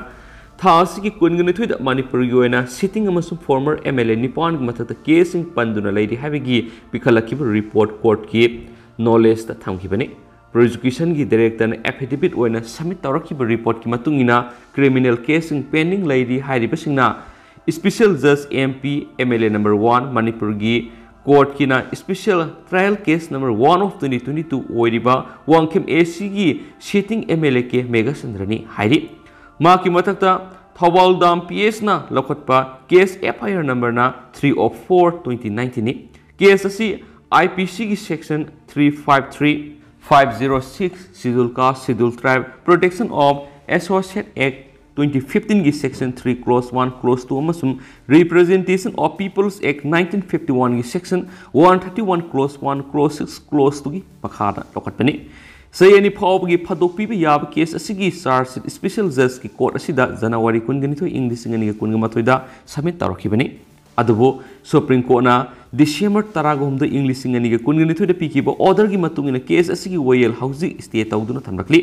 ꯊꯥ ꯑꯁꯤꯒꯤ ꯀꯨꯟꯒ ꯅꯤꯊꯣꯏꯗ ꯃꯅꯤꯄꯨꯔꯒꯤ ꯑꯣꯏꯅ sitting ꯑꯃꯁꯨꯡ former MLA ꯅꯤꯄꯥꯟꯒꯤ ꯃꯊꯛꯇ caseꯁꯤꯡ ꯄꯟꯗꯨꯅ ꯂꯩꯔꯤ ꯍꯥꯏꯕꯒꯤ ꯄꯤꯈꯠꯂꯛꯈꯤꯕ report courtꯀꯤ knowledgeꯇ ꯊꯝꯈꯤꯕꯅꯤ꯫ Prosecutionꯒꯤ directorꯅ affidavit ꯑꯣꯏꯅ submit ꯇꯧꯔꯛꯈꯤꯕ reportꯀꯤ ꯃꯇꯨꯡ ꯏꯟꯅ criminal caseꯁꯤꯡ pending ꯂꯩꯔꯤ ꯍꯥꯏꯔꯤꯕꯁꯤꯡꯅ Special Judge MP MLA number one ꯃꯅꯤꯄꯨꯔꯒꯤ courtꯀꯤꯅ special trial case number one of twenty twenty-two ꯑꯣꯏꯔꯤꯕ ꯋꯥꯡꯈꯦꯝ ACꯒꯤ sitting MLA ꯀꯦ ꯃꯦꯘꯆꯟꯗ꯭ꯔꯅꯤ ꯍꯥꯏꯔꯤ꯫ ꯃꯍꯥꯛꯀꯤ ꯃꯊꯛꯇ ꯊꯧꯕꯥꯜ ꯗꯥꯝ PSꯅ ꯂꯧꯈꯠꯄ case FIR numberꯅ three of four twenty nineteen ꯅꯤ꯫ Case ꯑꯁꯤ IPCꯒꯤ section three five three, five zero six, Schedule Caste, Schedule Tribe, Protection of Associate Act twenty fifteenꯒꯤ section three clause one clause two ꯑꯃꯁꯨꯡ Representation of Peoples Act nineteen fifty-oneꯒꯤ section one thirty-one clause one clause six clause twoꯒꯤ ꯃꯈꯥꯗ ꯂꯧꯈꯠꯄꯅꯤ꯫ ꯆꯍꯤ ꯑꯅꯤ ꯐꯥꯎꯕꯒꯤ ꯐꯥꯗꯣꯛ ꯄꯤꯕ ꯌꯥꯕ case ꯑꯁꯤꯒꯤ charge sheet special judgeꯀꯤ court ꯑꯁꯤꯗ January ꯀꯨꯟꯒ ꯅꯤꯊꯣꯏ ꯏꯪ ꯂꯤꯁꯤꯡ ꯑꯅꯤꯒ ꯀꯨꯟꯒ ꯃꯥꯊꯣꯏꯗ submit ꯇꯧꯔꯛꯈꯤꯕꯅꯤ꯫ ꯑꯗꯨꯕꯨ Supreme Courtꯅ December ꯇꯔꯥꯒ ꯍꯨꯝꯗꯣꯏ ꯏꯪ ꯂꯤꯁꯤꯡ ꯑꯅꯤꯒ ꯀꯨꯟꯒ ꯅꯤꯊꯣꯏꯗ ꯄꯤꯈꯤꯕ orderꯒꯤ ꯃꯇꯨꯡ ꯏꯟꯅ case ꯑꯁꯤꯒꯤ ꯋꯥꯌꯦꯜ ꯍꯧꯖꯤꯛ stay ꯇꯧꯗꯨꯅ ꯊꯝꯂꯛꯂꯤ꯫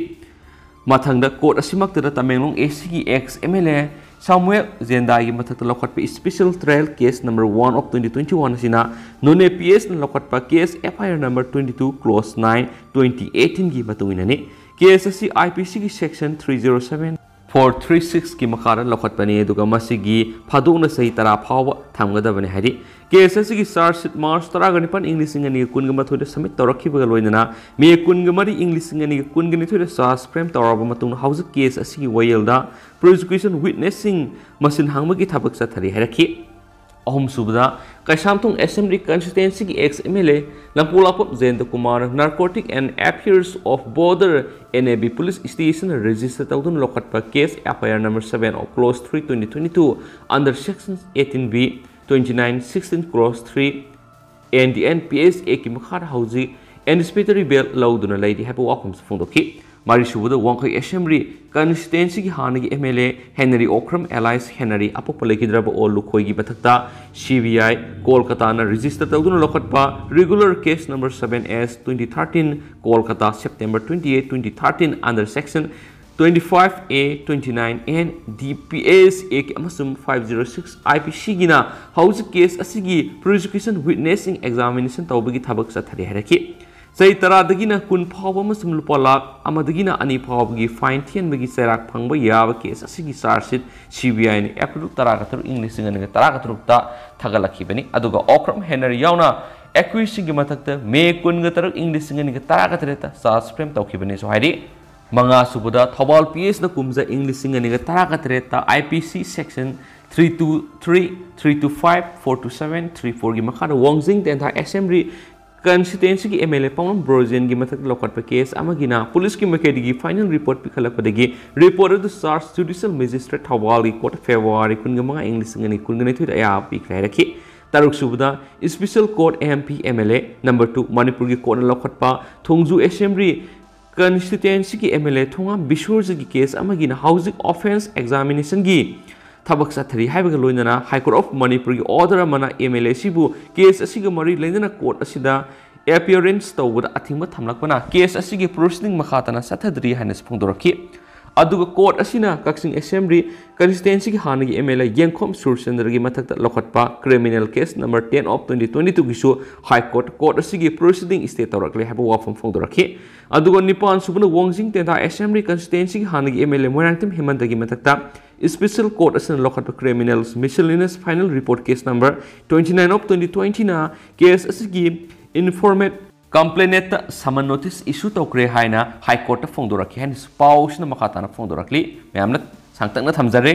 ꯃꯊꯪꯗ court ꯑꯁꯤꯃꯛꯇꯗ ꯇꯃꯦꯡꯂꯣꯡ ACꯒꯤ ex MLA ꯁꯥꯃꯨꯑꯦꯜ ꯖꯦꯟꯗꯥꯒꯤ ꯃꯊꯛꯇ ꯂꯧꯈꯠꯄ special trial case number one of twenty twenty-one ꯑꯁꯤꯅ ꯅꯣꯅꯦ PSꯅ ꯂꯧꯈꯠꯄ case FIR number twenty-two clause nine twenty eighteenꯒꯤ ꯃꯇꯨꯡ ꯏꯟꯅꯅꯤ꯫ Case ꯑꯁꯤ IPCꯒꯤ section three zero seven four three sixꯀꯤ ꯃꯈꯥꯗ ꯂꯧꯈꯠꯄꯅꯤ, ꯑꯗꯨꯒ ꯃꯁꯤꯒꯤ ꯐꯥꯗꯣꯛꯅ ꯆꯍꯤ ꯇꯔꯥ ꯐꯥꯎꯕ ꯊꯝꯒꯗꯕꯅꯤ ꯍꯥꯏꯔꯤ꯫ Case ꯑꯁꯤꯒꯤ charge sheet March ꯇꯔꯥꯒ ꯅꯤꯄꯥꯟ ꯏꯪ ꯂꯤꯁꯤꯡ ꯑꯅꯤꯒ ꯀꯨꯟꯒ ꯃꯥꯊꯣꯏꯗ submit ꯇꯧꯔꯛꯈꯤꯕꯒ ꯂꯣꯏꯅꯅ May ꯀꯨꯟꯒ ꯃꯔꯤ ꯏꯪ ꯂꯤꯁꯤꯡ ꯑꯅꯤꯒ ꯀꯨꯟꯒ ꯅꯤꯊꯣꯏꯗ charge frame ꯇꯧꯔꯕ ꯃꯇꯨꯡꯗ ꯍꯧꯖꯤꯛ case ꯑꯁꯤꯒꯤ ꯋꯥꯌꯦꯜꯗ prosecution witnessꯁꯤꯡ ꯃꯁꯤꯟ ꯍꯥꯡꯕꯒꯤ ꯊꯕꯛ ꯆꯠꯊꯔꯤ ꯍꯥꯏꯔꯛꯈꯤ꯫ ꯑꯍꯨꯝꯁꯨꯕꯗ, Keishamthong Assembly Constituencyꯒꯤ ex MLA ꯂꯪꯀꯣꯂꯥꯄꯝ ꯖꯌꯟꯇ Kumar Narcotic and Affairs of Border NAB Police Stationꯅ register ꯇꯧꯗꯨꯅ ꯂꯧꯈꯠꯄ case FIR number seven of clause three twenty twenty-two under section eighteen B, twenty-nine sixteen clause three and the NPSAꯒꯤ ꯃꯈꯥꯗ ꯍꯧꯖꯤꯛ anticipatory bail ꯂꯧꯗꯨꯅ ꯂꯩꯔꯤ ꯍꯥꯏꯕ ꯋꯥꯐꯝꯁꯨ ꯐꯣꯡꯗꯣꯛꯈꯤ꯫ ꯃꯔꯤꯁꯨꯕꯗ ꯋꯥꯡꯈꯩ ꯑꯦꯁꯦꯝꯕ꯭ꯂꯤ ꯀꯟꯁꯇꯤꯇ꯭ꯋꯦꯟꯁꯤꯒꯤ ꯍꯥꯟꯅꯒꯤ M L A Henry Okram alias Henry ꯑꯄꯣꯛꯄ ꯂꯩꯈꯤꯗ꯭ꯔꯕ ꯑꯣ ꯂꯨꯈꯣꯏꯒꯤ ꯃꯊꯛꯇ ꯁꯤ ꯕꯤ ꯑꯥꯏ ꯀꯣꯜꯀꯇꯥꯅ ꯔꯦꯖꯤꯁꯇꯔ ꯇꯧꯗꯨꯅ ꯂꯧꯈꯠꯄ regular case number seven S twenty thirteen, Kolkata, September twenty eight, twenty thirteen, under section twenty five A, twenty nine N, D P S A ꯑꯃꯁꯨꯡ five zero six I P C ꯒꯤꯅ ꯍꯧꯖꯤꯛ case ꯑꯁꯤꯒꯤ prosecution witness ꯁꯤꯡ examination ꯇꯧꯕꯒꯤ ꯊꯕꯛ ꯆꯠꯊꯔꯤ ꯍꯥꯏꯔꯛꯈꯤ꯫ ꯆꯍꯤ ꯇꯔꯥꯗꯒꯤꯅ ꯀꯨꯟ ꯐꯥꯎꯕ ꯑꯃꯁꯨꯡ ꯂꯨꯄꯥ ꯂꯥꯈ ꯑꯃꯗꯒꯤꯅ ꯑꯅꯤ ꯐꯥꯎꯕꯒꯤ fine ꯊꯤꯍꯟꯕꯒꯤ ꯆꯩꯔꯥꯛ ꯐꯪꯕ ꯌꯥꯕ ꯀꯦꯁ ꯑꯁꯤꯒꯤ charge sheet C B I ꯅ April ꯇꯔꯥꯒ ꯇꯔꯨꯛ, ꯏꯪ ꯂꯤꯁꯤꯡ ꯑꯅꯤꯒ ꯇꯔꯥꯒ ꯇꯔꯨꯛꯇ ꯊꯥꯒꯠꯂꯛꯈꯤꯕꯅꯤ꯫ ꯑꯗꯨꯒ ꯑꯣꯀ꯭ꯔꯝ ꯍꯦꯅꯔꯤ ꯌꯥꯎꯅ accused ꯁꯤꯡꯒꯤ ꯃꯊꯛꯇ May ꯀꯨꯟꯒ ꯇꯔꯨꯛ, ꯏꯪ ꯂꯤꯁꯤꯡ ꯑꯅꯤꯒ ꯇꯔꯥꯒ ꯇꯔꯦꯠꯇ charge frame ꯇꯧꯈꯤꯕꯅꯤꯁꯨ ꯍꯥꯏꯔꯤ꯫ ꯃꯉꯥꯁꯨꯕꯗ ꯊꯧꯕꯥꯜ P S ꯅ ꯀꯨꯝꯖꯥ ꯏꯪ ꯂꯤꯁꯤꯡ ꯑꯅꯤꯒ ꯇꯔꯥꯒ ꯇꯔꯦꯠꯇ I P C section three two three, three two five, four two seven, three four ꯒꯤ ꯃꯈꯥꯗ ꯋꯥꯡꯖꯤꯡ ꯇꯦꯟꯊꯥ ꯑꯦꯁꯦꯝꯕ꯭ꯂꯤ ꯀꯟꯁꯇꯤꯇ꯭ꯋꯦꯟꯁꯤꯒꯤ ꯑꯦꯝ ꯑꯦꯜ ꯑꯦ ꯄꯥꯎꯅꯝ ꯕ꯭ꯔꯣꯖꯦꯟꯒꯤ ꯃꯊꯛꯇ ꯂꯧꯈꯠꯄ ꯀꯦꯁ ꯑꯃꯒꯤꯅ ꯄꯨꯂꯤꯁꯀꯤ ꯃꯥꯏꯀꯩꯗꯒꯤ final report ꯄꯤꯈꯠꯂꯛꯄꯗꯒꯤ report ꯑꯗꯨ charge judicial magistrate ꯊꯧꯕꯥꯜꯒꯤ court February ꯀꯨꯟꯒ ꯃꯉꯥ, ꯏꯪ ꯂꯤꯁꯤꯡ ꯑꯅꯤ ꯀꯨꯟꯒ ꯅꯤꯊꯣꯏꯗ ꯑꯌꯥꯕ ꯄꯤꯈ꯭ꯔꯦ ꯍꯥꯏꯔꯛꯈꯤ꯫ ꯇꯔꯨꯛꯁꯨꯕꯗ special court M P M L A number two ꯃꯅꯤꯄꯨꯔꯒꯤ courtꯅ ꯂꯧꯈꯠꯄ ꯊꯣꯡꯖꯨ ꯑꯦꯁꯦꯝꯕ꯭ꯂꯤ ꯀꯟꯁꯇꯤꯇ꯭ꯋꯦꯟꯁꯤꯒꯤ ꯑꯦꯝ ꯑꯦꯜ ꯑꯦ ꯊꯣꯉꯥꯝ ꯕꯤꯁꯣꯔꯖꯤꯠꯀꯤ ꯀꯦꯁ ꯑꯃꯒꯤꯅ ꯍꯧꯖꯤꯛ offence examinationꯒꯤ ꯊꯕꯛ ꯆꯠꯊꯔꯤ ꯍꯥꯏꯕꯒ ꯂꯣꯏꯅꯅ High Court of ꯃꯅꯤꯄꯨꯔꯒꯤ order ꯑꯃꯅ ꯑꯦꯝ ꯑꯦꯜ ꯑꯦ ꯑꯁꯤꯕꯨ ꯀꯦꯁ ꯑꯁꯤꯒ ꯃꯔꯤ ꯂꯩꯅꯅ court ꯑꯁꯤꯗ appearance ꯇꯧꯕꯗ ꯑꯊꯤꯡꯕ ꯊꯝꯂꯛꯄꯅ ꯀꯦꯁ ꯑꯁꯤꯒꯤ proceeding ꯃꯈꯥ ꯇꯥꯅ ꯆꯠꯊꯗ꯭ꯔꯤ ꯍꯥꯏꯅꯁꯨ ꯐꯣꯡꯗꯣꯔꯛꯈꯤ꯫ ꯑꯗꯨꯒ court ꯑꯁꯤꯅ ꯀꯛꯆꯤꯡ ꯑꯦꯁꯦꯝꯕ꯭ꯂꯤ ꯀꯟꯁꯇꯤꯇ꯭ꯋꯦꯟꯁꯤꯒꯤ ꯍꯥꯟꯅꯒꯤ ꯑꯦꯝ ꯑꯦꯜ ꯑꯦ ꯌꯦꯡꯈꯣꯝ ꯁꯨꯔꯆꯟꯗ꯭ꯔꯒꯤ ꯃꯊꯛꯇ ꯂꯧꯈꯠꯄ criminal case number ten of twenty twenty-twoꯒꯤꯁꯨ High Court court ꯑꯁꯤꯒꯤ proceeding stay ꯇꯧꯔꯛꯂꯦ ꯍꯥꯏꯕ ꯋꯥꯐꯝ ꯐꯣꯡꯗꯣꯔꯛꯈꯤ꯫ ꯑꯗꯨꯒ ꯅꯤꯄꯥꯟ ꯁꯨꯕꯅ ꯋꯥꯡꯖꯤꯡ ꯇꯦꯟꯊꯥ ꯑꯦꯁꯦꯝꯕ꯭ꯂꯤ ꯀꯟꯁꯇꯤꯇ꯭ꯋꯦꯟꯁꯤꯒꯤ ꯍꯥꯟꯅꯒꯤ ꯑꯦꯝ ꯑꯦꯜ ꯑꯦ ꯃꯣꯏꯔꯥꯡꯊꯦꯝ ꯍꯦꯃꯟꯇꯒꯤ ꯃꯊꯛꯇ special court ꯑꯁꯤꯅ ꯂꯧꯈꯠꯄ criminals miscellaneous final report case number twenty nine of twenty twentyꯅ case ꯑꯁꯤꯒꯤ informant complainantꯇ summon notice issue ꯇꯧꯈ꯭ꯔꯦ ꯍꯥꯏꯅ High Courtꯇ ꯐꯣꯡꯗꯣꯔꯛꯈꯤ ꯍꯥꯏꯅꯁꯨ ꯄꯥꯎꯁꯤꯅ ꯃꯈꯥ ꯇꯥꯅ ꯐꯣꯡꯗꯣꯔꯛꯂꯤ꯫ ꯃꯌꯥꯝꯅ ꯁꯥꯡꯇꯛꯅ ꯊꯝꯖꯔꯦ꯫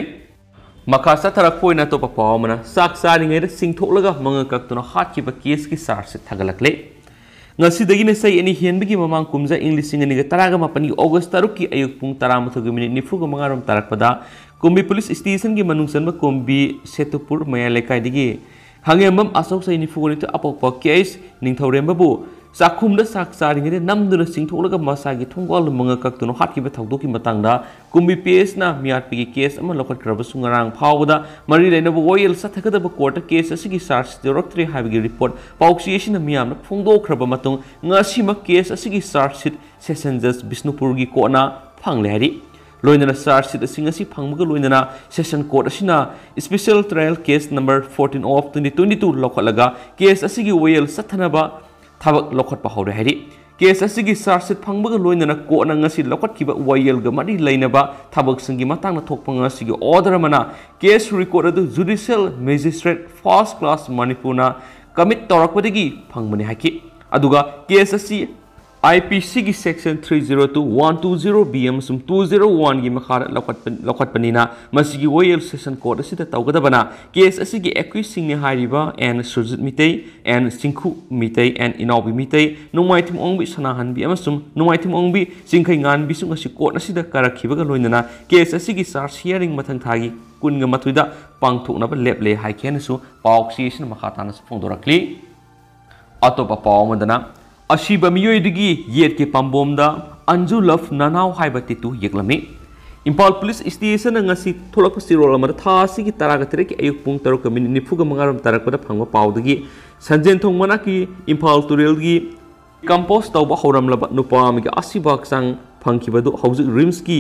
ꯃꯈꯥ ꯆꯠꯊꯔꯛꯄ ꯑꯣꯏꯅ ꯑꯇꯣꯞꯄ ꯄꯥꯎ ꯑꯃꯅ, ꯆꯥꯛ ꯆꯥꯔꯤꯉꯩꯗ ꯆꯤꯡꯊꯣꯛꯂꯒ ꯃꯉꯛ ꯀꯛꯇꯨꯅ ꯍꯥꯠꯈꯤꯕ ꯀꯦꯁꯀꯤ ꯆꯥꯔꯖꯁꯤꯠ ꯊꯥꯒꯠꯂꯛꯂꯦ꯫ ꯉꯁꯤꯗꯒꯤꯅ ꯆꯍꯤ ꯑꯅꯤ ꯍꯦꯟꯕꯒꯤ ꯃꯃꯥꯡ ꯀꯨꯝꯖꯥ ꯏꯪ ꯂꯤꯁꯤꯡ ꯑꯅꯤꯒ ꯇꯔꯥꯒ ꯃꯥꯄꯟꯒꯤ August ꯇꯔꯨꯛꯀꯤ ꯑꯌꯨꯛ ꯄꯨꯡ ꯇꯔꯥꯃꯥꯊꯣꯏꯒꯤ ꯃꯤꯅꯤꯠ ꯅꯤꯐꯨꯒ ꯃꯉꯥ ꯔꯣꯝ ꯇꯥꯔꯛꯄꯗ ꯀꯨꯝꯕꯤ ꯄꯨꯂꯤꯁ ꯁ꯭ꯇꯦꯁꯟꯒꯤ ꯃꯅꯨꯡ ꯆꯟꯕ ꯀꯨꯝꯕꯤ ꯁꯦꯇꯨꯄꯨꯔ ꯃꯌꯥꯏ ꯂꯩꯀꯥꯏꯗꯒꯤ ꯍꯪꯉꯦꯝꯕꯝ ꯑꯆꯧ ꯆꯍꯤ ꯅꯤꯐꯨꯒ ꯅꯤꯊꯣꯏ ꯑꯄꯣꯛꯄ ꯀꯦ ꯑꯩꯆ ꯅꯤꯡꯊꯧꯔꯦꯝꯕꯕꯨ ꯆꯥꯛꯈꯨꯝꯗ ꯆꯥꯛ ꯆꯥꯔꯤꯉꯩꯗ ꯅꯝꯗꯨꯅ ꯆꯤꯡꯊꯣꯛꯂꯒ ꯃꯁꯥꯒꯤ ꯊꯣꯡꯒꯥꯜ ꯃꯉꯥ ꯀꯛꯇꯨꯅ ꯍꯥꯠꯈꯤꯕ ꯊꯧꯗꯣꯛꯀꯤ ꯃꯇꯥꯡꯗ ꯀꯨꯝꯕꯤ ꯄꯤ ꯑꯦꯁꯅ ꯃꯤꯍꯥꯠꯄꯒꯤ ꯀꯦꯁ ꯑꯃ ꯂꯧꯈꯠꯈ꯭ꯔꯕꯁꯨ, ꯉꯔꯥꯡ ꯐꯥꯎꯕꯗ ꯃꯔꯤ ꯂꯩꯅꯕ ꯋꯥꯌꯦꯜ ꯆꯠꯊꯒꯗꯕ ꯀꯣꯔꯠꯇ ꯀꯦꯁ ꯑꯁꯤꯒꯤ ꯆꯥꯔꯖ ꯌꯧꯔꯛꯇ꯭ꯔꯦ ꯍꯥꯏꯕꯒꯤ ꯔꯤꯄꯣꯔꯠ ꯄꯥꯎꯆꯦ ꯑꯁꯤꯅ ꯃꯤꯌꯥꯝꯅ ꯐꯣꯡꯗꯣꯛꯈ꯭ꯔꯕ ꯃꯇꯨꯡ, ꯉꯁꯤꯃꯛ ꯀꯦꯁ ꯑꯁꯤꯒꯤ ꯆꯥꯔꯖ ꯁꯤꯠ ꯁꯦꯁꯟ ꯖꯖ ꯕꯤꯁꯅꯨꯄꯨꯔꯒꯤ ꯀꯣꯔꯠꯅ ꯐꯪꯂꯦ ꯍꯥꯏꯔꯤ꯫ ꯂꯣꯏꯅꯅ ꯆꯥꯔꯖ ꯁꯤꯠ ꯑꯁꯤ ꯉꯁꯤ ꯐꯪꯕꯒ ꯂꯣꯏꯅꯅ ꯁꯦꯁꯟ ꯀꯣꯔꯠ ꯑꯁꯤꯅ special trial case number fourteen of twenty twenty-two ꯂꯧꯈꯠꯂꯒ ꯀꯦꯁ ꯑꯁꯤꯒꯤ ꯋꯥꯌꯦꯜ ꯆꯠꯊꯅꯕ ꯊꯕꯛ ꯂꯧꯈꯠꯄ ꯍꯧꯔꯦ ꯍꯥꯏꯔꯤ꯫ ꯀꯦꯁ ꯑꯁꯤꯒꯤ ꯆꯥꯔꯖ ꯁꯤꯠ ꯐꯪꯕꯒ ꯂꯣꯏꯅꯅ ꯀꯣꯔꯠꯅ ꯉꯁꯤ ꯂꯧꯈꯠꯈꯤꯕ ꯋꯥꯌꯦꯜꯒ ꯃꯔꯤ ꯂꯩꯅꯕ ꯊꯕꯛꯁꯤꯡꯒꯤ ꯃꯇꯥꯡꯗ ꯊꯣꯛꯄ ꯉꯁꯤꯒꯤ ꯑꯣꯔꯗꯔ ꯑꯃꯅ ꯀꯦꯁ ꯔꯦꯀꯣꯔꯠ ꯑꯗꯨ ꯖꯨꯗꯤꯁꯤꯌꯦꯜ ꯃꯦꯖꯤꯁꯇ꯭ꯔꯦꯠ ꯐꯥꯔꯁ ꯀ꯭ꯂꯥꯁ ꯃꯅꯤꯄꯨꯔꯅ ꯀꯃꯤꯠ ꯇꯧꯔꯛꯄꯗꯒꯤ ꯐꯪꯕꯅꯤ ꯍꯥꯏꯈꯤ꯫ ꯑꯗꯨꯒ ꯀꯦꯁ ꯑꯁꯤ ꯑꯥꯏ ꯄꯤ ꯁꯤꯒꯤ section three zero two one two zero B ꯑꯃꯁꯨꯡ two zero one ꯒꯤ ꯃꯈꯥꯗ ꯂꯧꯈꯠꯄ-, ꯂꯧꯈꯠꯄꯅꯤꯅ ꯃꯁꯤꯒꯤ ꯋꯥꯌꯦꯜ ꯁꯦꯁꯟ ꯀꯣꯔꯠ ꯑꯁꯤꯗ ꯇꯧꯒꯗꯕꯅ ꯀꯦꯁ ꯑꯁꯤꯒꯤ ꯑꯦꯀ꯭ꯌꯨꯁꯁꯤꯡꯅꯤ ꯍꯥꯏꯔꯤꯕ N Surjit Meitei, N Chingkhu Meitei, N Inaobi Meitei, Nongmaithem Ongbi Sanahanbi ꯑꯃꯁꯨꯡ ꯅꯣꯡꯃꯥꯏꯊꯦꯝ ꯑꯣꯡꯕꯤ ꯆꯤꯡꯈꯩ ꯉꯥꯟꯕꯤꯁꯨ ꯉꯁꯤ ꯀꯣꯔꯠ ꯑꯁꯤꯗ ꯀꯥꯔꯛꯈꯤꯕꯒ ꯂꯣꯏꯅꯅ ꯀꯦꯁ ꯑꯁꯤꯒꯤ ꯆꯥꯔꯖ ꯍꯤꯌꯥꯔꯤꯡ ꯃꯊꯪ ꯊꯥꯒꯤ ꯀꯨꯟꯒ ꯃꯥꯊꯣꯏꯗ ꯄꯥꯡꯊꯣꯛꯅꯕ ꯂꯦꯞꯂꯦ ꯍꯥꯏꯈꯤ ꯍꯥꯏꯅꯁꯨ ꯄꯥꯎꯆꯦ ꯑꯁꯤꯅ ꯃꯈꯥ ꯇꯥꯅꯁꯨ ꯐꯣꯡꯗꯣꯔꯛꯂꯤ꯫ ꯑꯇꯣꯞꯄ ꯄꯥꯎ ꯑꯃꯗꯅ, ꯑꯁꯤꯕ ꯃꯤꯑꯣꯏꯗꯨꯒꯤ ꯌꯦꯠꯀꯤ ꯄꯥꯝꯕꯣꯝꯗ "ꯑꯟꯖꯨ ꯂꯚ ꯅꯅꯥꯎ" ꯍꯥꯏꯕ ꯇꯦꯇꯨ ꯌꯦꯛꯂꯝꯃꯤ꯫ ꯏꯝꯐꯥꯜ ꯄꯨꯂꯤꯁ ꯁ꯭ꯇꯦꯁꯟꯅ ꯉꯁꯤ ꯊꯣꯛꯂꯛꯄ ꯆꯦꯔꯣꯜ ꯑꯃꯗ ꯊꯥ ꯑꯁꯤꯒꯤ ꯇꯔꯥꯒ ꯇꯔꯦꯠꯀꯤ ꯑꯌꯨꯛ ꯄꯨꯡ ꯇꯔꯨꯛꯀ ꯃꯤꯅꯤꯠ ꯅꯤꯐꯨꯒ ꯃꯉꯥꯔꯣꯝ ꯇꯥꯔꯛꯄꯗ ꯐꯪꯕ ꯄꯥꯎꯗꯒꯤ, ꯁꯟꯖꯦꯟꯊꯣꯡ ꯃꯅꯥꯛꯀꯤ ꯏꯝꯐꯥꯜ ꯇꯨꯔꯦꯜꯒꯤ ꯀꯝꯄꯣꯁ ꯇꯧꯕ ꯍꯧꯔꯝꯂꯕ ꯅꯨꯄꯥ ꯑꯃꯒꯤ ꯑꯁꯤꯕ ꯍꯛꯆꯥꯡ ꯐꯪꯈꯤꯕꯗꯨ ꯍꯧꯖꯤꯛ ꯔꯤꯝꯁꯀꯤ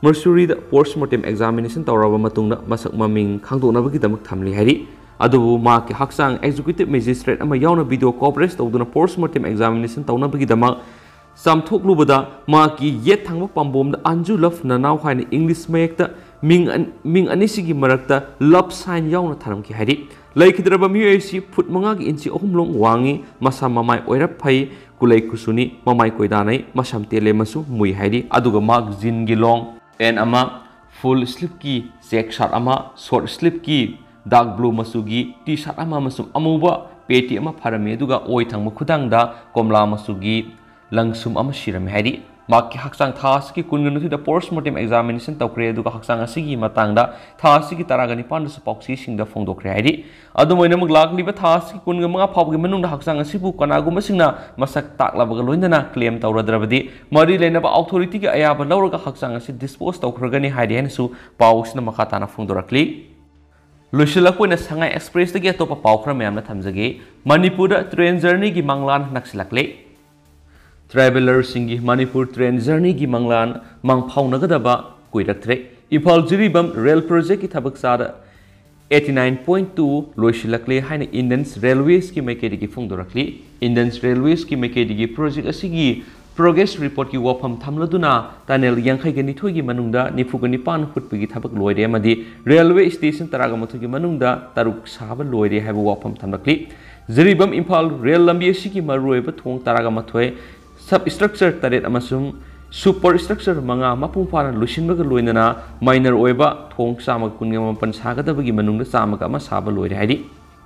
ꯃꯔꯁꯨꯔꯤꯗ ꯄꯣꯁꯃꯣꯔꯇꯦꯝ ꯑꯦꯛꯖꯥꯃꯤꯅꯦꯁꯟ ꯇꯧꯔꯕ ꯃꯇꯨꯡꯗ ꯃꯁꯛ ꯃꯃꯤꯡ ꯈꯪꯗꯣꯛꯅꯕꯒꯤꯗꯃꯛ ꯊꯝꯂꯤ ꯍꯥꯏꯔꯤ꯫ ꯑꯗꯨꯕꯨ ꯃꯍꯥꯛꯀꯤ ꯍꯛꯆꯥꯡ ꯑꯦꯛꯖꯤꯀ꯭ꯌꯨꯇꯤꯚ ꯃꯦꯖꯤꯁꯇ꯭ꯔꯦꯠ ꯑꯃ ꯌꯥꯎꯅ ꯚꯤꯗꯤꯑꯣ ꯀꯣꯚꯔꯦꯖ ꯇꯧꯗꯨꯅ ꯄꯣꯁꯃꯣꯔꯇꯦꯝ ꯑꯦꯛꯖꯥꯃꯤꯅꯦꯁꯟ ꯇꯧꯅꯕꯒꯤꯗꯃꯛ ꯆꯥꯝꯊꯣꯛꯂꯨꯕꯗ ꯃꯍꯥꯛꯀꯤ ꯌꯦꯠ ꯊꯪꯕ ꯄꯥꯝꯕꯣꯝꯗ "ꯑꯟꯖꯨ ꯂꯚ ꯅꯅꯥꯎ" ꯍꯥꯏꯅ ꯏꯪꯂꯤꯁ ꯃꯌꯦꯛꯇ ꯃꯤꯡ ꯑꯟ-, ꯃꯤꯡ ꯑꯅꯤꯁꯤꯒꯤ ꯃꯔꯛꯇ ꯂꯚ ꯁꯥꯏꯟ ꯌꯥꯎꯅ ꯊꯥꯔꯝꯈꯤ ꯍꯥꯏꯔꯤ꯫ ꯂꯩꯈꯤꯗ꯭ꯔꯕ ꯃꯤꯑꯣꯏ ꯑꯁꯤ ꯐꯨꯠ ꯃꯉꯥꯒꯤ ꯏꯟꯆꯤ ꯑꯍꯨꯝ ꯂꯣꯝ ꯋꯥꯡꯉꯤ, ꯃꯁꯝ ꯃꯃꯥꯏ ꯑꯣꯏꯔꯞ ꯐꯩ, ꯀꯨꯂꯩ ꯀꯨꯆꯨꯅꯤ, ꯃꯃꯥꯏ ꯀꯣꯏꯗꯥꯅꯩ, ꯃꯁꯝ ꯇꯦꯜꯂꯦ ꯑꯃꯁꯨꯡ ꯃꯨꯏ ꯍꯥꯏꯔꯤ꯫ ꯑꯗꯨꯒ ꯃꯍꯥꯛ ꯖꯤꯟꯒꯤ ꯂꯣꯡ ꯄꯦꯟ ꯑꯃ, ꯐꯨꯜ ꯁ꯭ꯂꯤꯞꯀꯤ ꯆꯦꯛ ꯁꯥꯔꯠ ꯑꯃ, ꯁꯣꯔꯠ ꯁ꯭ꯂꯤꯞꯀꯤ ꯗꯥꯔꯛ ꯕ꯭ꯂꯨ ꯃꯆꯨꯒꯤ ꯇꯤ ꯁꯥꯔꯠ ꯑꯃ ꯑꯃꯁꯨꯡ ꯑꯃꯨꯕ ꯄꯦꯇꯤ ꯑꯃ ꯐꯥꯔꯝꯃꯤ, ꯑꯗꯨꯒ ꯑꯣꯏ ꯊꯪꯕ ꯈꯨꯗꯥꯡꯗ ꯀꯣꯝꯂꯥ ꯃꯆꯨꯒꯤ ꯂꯪꯁꯨꯝ ꯑꯃ ꯁꯤꯔꯝꯃꯤ ꯍꯥꯏꯔꯤ꯫ ꯃꯍꯥꯛꯀꯤ ꯍꯛꯆꯥꯡ ꯊꯥ ꯑꯁꯤꯒꯤ ꯀꯨꯟꯒ ꯅꯤꯊꯣꯏꯗ post mortem examination ꯇꯧꯈ꯭ꯔꯦ, ꯑꯗꯨꯒ ꯍꯛꯆꯥꯡ ꯑꯁꯤꯒꯤ ꯃꯇꯥꯡꯗ ꯊꯥ ꯑꯁꯤꯒꯤ ꯇꯔꯥꯒ ꯅꯤꯄꯥꯟꯗꯁꯨ ꯄꯥꯎꯆꯦꯁꯤꯡꯗ ꯐꯣꯡꯗꯣꯛꯈ꯭ꯔꯦ ꯍꯥꯏꯔꯤ꯫ ꯑꯗꯨꯝ ꯑꯣꯏꯅꯃꯛ, ꯂꯥꯛꯂꯤꯕ ꯊꯥ ꯑꯁꯤꯒꯤ ꯀꯨꯟꯒ ꯃꯉꯥ ꯐꯥꯎꯕꯒꯤ ꯃꯅꯨꯡꯗ ꯍꯛꯆꯥꯡ ꯑꯁꯤꯕꯨ ꯀꯅꯥꯒꯨꯝꯕꯁꯤꯡꯅ ꯃꯁꯛ ꯇꯥꯛꯂꯕꯒ ꯂꯣꯏꯅꯅ claim ꯇꯧꯔꯗ꯭ꯔꯕꯗꯤ, ꯃꯔꯤ ꯂꯩꯅꯕ authority ꯒꯤ ꯑꯌꯥꯕ ꯂꯧꯔꯒ ꯍꯛꯆꯥꯡ ꯑꯁꯤ dispose ꯇꯧꯈ꯭ꯔꯒꯅꯤ ꯍꯥꯏꯔꯤ ꯍꯥꯏꯅꯁꯨ ꯄꯥꯎ ꯑꯁꯤꯅ ꯃꯈꯥ ꯇꯥꯅ ꯐꯣꯡꯗꯣꯔꯛꯂꯤ꯫ ꯂꯣꯏꯁꯤꯜꯂꯛꯄ ꯑꯣꯏꯅ ꯁꯉꯥꯏ Express ꯇꯒꯤ ꯑꯇꯣꯞꯄ ꯄꯥꯎ ꯈꯔ ꯃꯌꯥꯝꯅ ꯊꯝꯖꯒꯦ꯫ ꯃꯅꯤꯄꯨꯔꯗ train journey ꯒꯤ ꯃꯪꯂꯥꯟ ꯅꯛꯁꯤꯜꯂꯛꯂꯦ꯫ Traveller ꯁꯤꯡꯒꯤ ꯃꯅꯤꯄꯨꯔ train journey ꯒꯤ ꯃꯪꯂꯥꯟ ꯃꯪꯐꯥꯎꯅꯒꯗꯕ ꯀꯨꯏꯔꯛꯇ꯭ꯔꯦ꯫ ꯏꯝꯐꯥꯜ ꯖꯤꯔꯤꯕꯥꯝ rail project ꯀꯤ ꯊꯕꯛ ꯆꯥꯗ eighty nine point two ꯂꯣꯏꯁꯤꯜꯂꯛꯂꯦ ꯍꯥꯏꯅ Indian Railways ꯀꯤ ꯃꯥꯏꯀꯩꯗꯒꯤ ꯐꯣꯡꯗꯣꯔꯛꯂꯤ꯫ Indian Railways ꯀꯤ ꯃꯥꯏꯀꯩꯗꯒꯤ project ꯑꯁꯤꯒꯤ progress report ꯀꯤ ꯋꯥꯐꯝ ꯊꯝꯂꯗꯨꯅ tunnel ꯌꯥꯡꯈꯩꯒ ꯅꯤꯊꯣꯏꯒꯤ ꯃꯅꯨꯡꯗ ꯅꯤꯐꯨꯒ ꯅꯤꯄꯥꯟ ꯍꯨꯠꯄꯒꯤ ꯊꯕꯛ ꯂꯣꯏꯔꯦ ꯑꯃꯗꯤ railway station ꯇꯔꯥꯒ ꯃꯥꯊꯣꯏꯒꯤ ꯃꯅꯨꯡꯗ ꯇꯔꯨꯛ ꯁꯥꯕ ꯂꯣꯏꯔꯦ ꯍꯥꯏꯕ ꯋꯥꯐꯝ ꯊꯝꯂꯛꯂꯤ꯫ ꯖꯤꯔꯤꯕꯥꯝ ꯏꯝꯐꯥꯜ rail ꯂꯝꯕꯤ ꯑꯁꯤꯒꯤ ꯃꯔꯨꯑꯣꯏꯕ ꯊꯣꯡ ꯇꯔꯥꯒ ꯃꯥꯊꯣꯏ, sub structure ꯇꯔꯦꯠ ꯑꯃꯁꯨꯡ super structure ꯃꯉꯥ ꯃꯄꯨꯡ ꯐꯥꯅ ꯂꯣꯏꯁꯤꯟꯕꯒ ꯂꯣꯏꯅꯅ minor ꯑꯣꯏꯕ ꯊꯣꯡ ꯆꯥꯝꯃꯒ ꯀꯨꯟꯒ ꯃꯥꯄꯟ ꯁꯥꯒꯗꯕꯒꯤ ꯃꯅꯨꯡꯗ ꯆꯥꯝꯃꯒ ꯑꯃ ꯁꯥꯕ ꯂꯣꯏꯔꯦ ꯍꯥꯏꯔꯤ꯫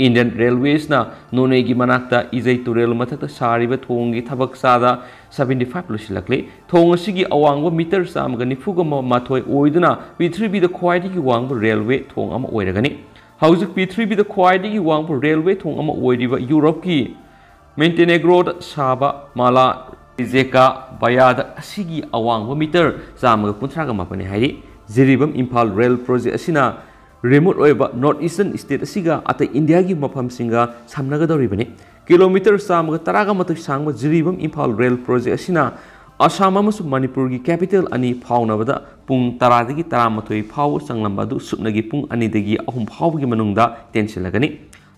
Indian Railways ꯅ ꯅꯣꯅꯦꯒꯤ ꯃꯅꯥꯛꯇ ꯏꯖꯩ ꯇꯨꯔꯦꯜ ꯃꯊꯛꯇ ꯁꯥꯔꯤꯕ ꯊꯣꯡꯒꯤ ꯊꯕꯛ ꯆꯥꯗ seventy five ꯂꯣꯏꯁꯤꯜꯂꯛꯂꯤ꯫ ꯊꯣꯡ ꯑꯁꯤꯒꯤ ꯑꯋꯥꯡꯕ meter ꯆꯥꯝꯃꯒ ꯅꯤꯐꯨꯒ ꯃꯥꯊꯣꯏ ꯑꯣꯏꯗꯨꯅ ꯄ꯭ꯔꯤꯊꯤꯕꯤꯗ ꯈ꯭ꯋꯥꯏꯗꯒꯤ ꯋꯥꯡꯕ railway ꯊꯣꯡ ꯑꯃ ꯑꯣꯏꯔꯒꯅꯤ꯫ ꯍꯧꯖꯤꯛ ꯄ꯭ꯔꯤꯊꯤꯕꯤꯗ ꯈ꯭ꯋꯥꯏꯗꯒꯤ ꯋꯥꯡꯕ railway ꯊꯣꯡ ꯑꯃ ꯑꯣꯏꯔꯤꯕ ꯌꯨꯔꯣꯞꯀꯤ Montenegroꯗ ꯁꯥꯕ ꯃꯥꯂꯥ ꯔꯤꯖꯦꯀꯥ ꯕꯌꯥꯗ ꯑꯁꯤꯒꯤ ꯑꯋꯥꯡꯕ meter ꯆꯥꯝꯃꯒ ꯀꯨꯟꯊ꯭ꯔꯥꯒ ꯃꯥꯄꯟꯅꯤ ꯍꯥꯏꯔꯤ꯫ ꯖꯤꯔꯤꯕꯥꯝ ꯏꯝꯐꯥꯜ rail project ꯑꯁꯤꯅ remote ꯑꯣꯏꯕ North Eastern state ꯑꯁꯤꯒ ꯑꯇꯩ ꯏꯟꯗꯤꯌꯥꯒꯤ ꯃꯐꯝꯁꯤꯡꯒ ꯁꯝꯅꯒꯗꯧꯔꯤꯕꯅꯤ꯫ Kilometre ꯆꯥꯝꯃꯒ ꯇꯔꯥꯒ ꯃꯥꯊꯣꯏ ꯁꯥꯡꯕ ꯖꯤꯔꯤꯕꯥꯝ ꯏꯝꯐꯥꯜ rail project ꯑꯁꯤꯅ ꯑꯁꯥꯝ ꯑꯃꯁꯨꯡ ꯃꯅꯤꯄꯨꯔꯒꯤ capital ꯑꯅꯤ ꯐꯥꯎꯅꯕꯗ ꯄꯨꯡ ꯇꯔꯥꯗꯒꯤ ꯇꯔꯥꯃꯥꯊꯣꯏ ꯐꯥꯎꯕ ꯆꯪꯂꯝꯕ ꯑꯗꯨ ꯁꯨꯞꯅꯒꯤ ꯄꯨꯡ ꯑꯅꯤꯗꯒꯤ ꯑꯍꯨꯝ ꯐꯥꯎꯕꯒꯤ ꯃꯅꯨꯡꯗ ꯇꯦꯟꯁꯤꯜꯂꯒꯅꯤ꯫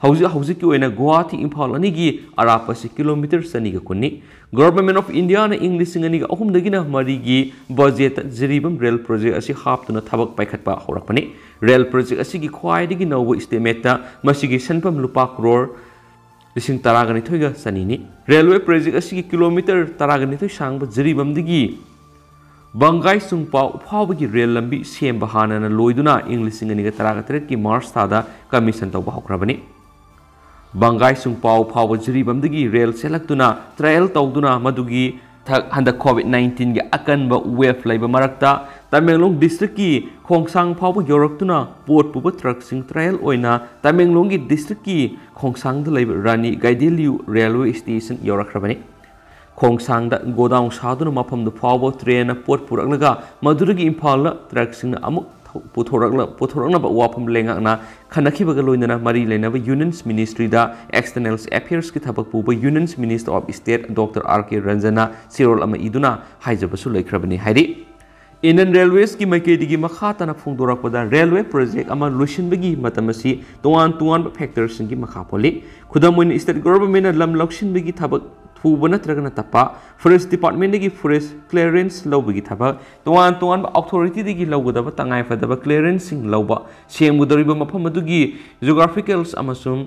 ꯍꯧꯖꯤꯛ ꯍꯧꯖꯤꯛꯀꯤ ꯑꯣꯏꯅ ꯒꯨꯋꯥꯍꯥꯇꯤ ꯏꯝꯐꯥꯜ ꯑꯅꯤꯒꯤ ꯑꯔꯥꯞꯄ ꯑꯁꯤ kilometre ꯆꯅꯤꯒ ꯀꯨꯟꯅꯤ꯫ Government of Indiaꯅ ꯏꯪ ꯂꯤꯁꯤꯡ ꯑꯅꯤꯒ ꯑꯍꯨꯝꯗꯒꯤꯅ ꯃꯔꯤꯒꯤ budgetꯇ ꯖꯤꯔꯤꯕꯥꯝ rail project ꯑꯁꯤ ꯍꯥꯞꯇꯨꯅ ꯊꯕꯛ ꯄꯥꯏꯈꯠꯄ ꯍꯧꯔꯛꯄꯅꯤ꯫ Rail project ꯑꯁꯤꯒꯤ ꯈ꯭ꯋꯥꯏꯗꯒꯤ ꯅꯧꯕ estimateꯇ ꯃꯁꯤꯒꯤ ꯁꯦꯟꯐꯝ ꯂꯨꯄꯥ crore ꯂꯤꯁꯤꯡ ꯇꯔꯥꯒ ꯅꯤꯊꯣꯏꯒ ꯆꯅꯤꯅꯤ꯫ Railway project ꯑꯁꯤꯒꯤ kilometre ꯇꯔꯥꯒ ꯅꯤꯊꯣꯏ ꯁꯥꯡꯕ ꯖꯤꯔꯤꯕꯥꯝꯗꯒꯤ ꯕꯪꯒꯥꯏ ꯆꯨꯡꯄꯥꯎ ꯐꯥꯎꯕꯒꯤ rail ꯂꯝꯕꯤ ꯁꯦꯝꯕ ꯍꯥꯟꯅꯅ ꯂꯣꯏꯗꯨꯅ ꯏꯪ ꯂꯤꯁꯤꯡ ꯑꯅꯤꯒ ꯇꯔꯥꯒ ꯇꯔꯦꯠꯀꯤ March ꯊꯥꯗ commission ꯇꯧꯕ ꯍꯧꯈ꯭ꯔꯕꯅꯤ꯫ ꯕꯪꯒꯥꯏ ꯆꯨꯡꯄꯥꯎ ꯐꯥꯎꯕ ꯖꯤꯔꯤꯕꯥꯝꯗꯒꯤ rail ꯆꯦꯜꯂꯛꯇꯨꯅ trial ꯇꯧꯗꯨꯅ ꯃꯗꯨꯒꯤ ꯍꯟꯗꯛ ꯍꯟꯗꯛ COVID nineteen-ꯒꯤ ꯑꯀꯟꯕ wave ꯂꯩꯕ ꯃꯔꯛꯇ ꯇꯃꯦꯡꯂꯣꯡ district-ꯀꯤ ꯈꯣꯡꯁꯥꯡ ꯐꯥꯎꯕ ꯌꯧꯔꯛꯇꯨꯅ ꯄꯣꯠ ꯄꯨꯕ truck-ꯁꯤꯡ trial ꯑꯣꯏꯅ ꯇꯃꯦꯡꯂꯣꯡꯒꯤ district-ꯀꯤ ꯈꯣꯡꯁꯥꯡꯗ ꯂꯩꯕ ꯔꯥꯅꯤ ꯒꯥꯏꯗꯤꯟꯂꯤꯌꯨ railway station ꯌꯧꯔꯛꯈ꯭ꯔꯕꯅꯤ꯫ ꯈꯣꯡꯁꯥꯡꯗ godown ꯁꯥꯗꯨꯅ ꯃꯐꯝꯗꯨ ꯐꯥꯎꯕ train-ꯅ ꯄꯣꯠ ꯄꯨꯔꯛꯂꯒ ꯃꯗꯨꯗꯒꯤ ꯏꯝꯐꯥꯜꯗ truck-ꯁꯤꯡꯅ ꯑꯃꯨꯛ ꯊꯧ-, ꯄꯨꯊꯣꯔꯛꯂ-, ꯄꯨꯊꯣꯔꯛꯅꯕ ꯋꯥꯐꯝ ꯂꯩꯉꯥꯛꯅ ꯈꯟꯅꯈꯤꯕꯒ ꯂꯣꯏꯅꯅ ꯃꯔꯤ ꯂꯩꯅꯕ Unions Ministry-ꯗ External Affairs-ꯀꯤ ꯊꯕꯛ ꯄꯨꯕ Unions Minister of State Doctor R K Ranjan-ꯅ ꯆꯦꯔꯣꯜ ꯑꯃ ꯏꯗꯨꯅ ꯍꯥꯏꯖꯕꯁꯨ ꯂꯩꯈ꯭ꯔꯕꯅꯤ ꯍꯥꯏꯔꯤ꯫ Indian Railways-ꯀꯤ ꯃꯥꯏꯀꯩꯗꯒꯤ ꯃꯈꯥ ꯇꯥꯅ ꯐꯣꯡꯗꯣꯔꯛꯄꯗ, railway project ꯑꯃ ꯂꯣꯏꯁꯤꯟꯕꯒꯤ ꯃꯇꯝ ꯑꯁꯤ ꯇꯣꯉꯥꯟ ꯇꯣꯉꯥꯟꯕ factor-ꯁꯤꯡꯒꯤ ꯃꯈꯥ ꯄꯣꯜꯂꯤ꯫ ꯈꯨꯗꯝ ꯑꯣꯏꯅ, state government-ꯅ ꯂꯝ ꯂꯧꯁꯤꯟꯕꯒꯤ ꯊꯕꯛ ꯊꯨꯕ ꯅꯠꯇ꯭ꯔꯒꯅ ꯇꯞꯄ, forest department-ꯗꯒꯤ forest clearance ꯂꯧꯕꯒꯤ ꯊꯕꯛ, ꯇꯣꯉꯥꯟ ꯇꯣꯉꯥꯟꯕ authority-ꯗꯒꯤ ꯂꯧꯒꯗꯕ ꯇꯉꯥꯏ ꯐꯗꯕ clearance-ꯁꯤꯡ ꯂꯧꯕ, ꯁꯦꯝꯒꯗꯧꯔꯤꯕ ꯃꯐꯝ ꯑꯗꯨꯒꯤ geographical ꯑꯃꯁꯨꯡ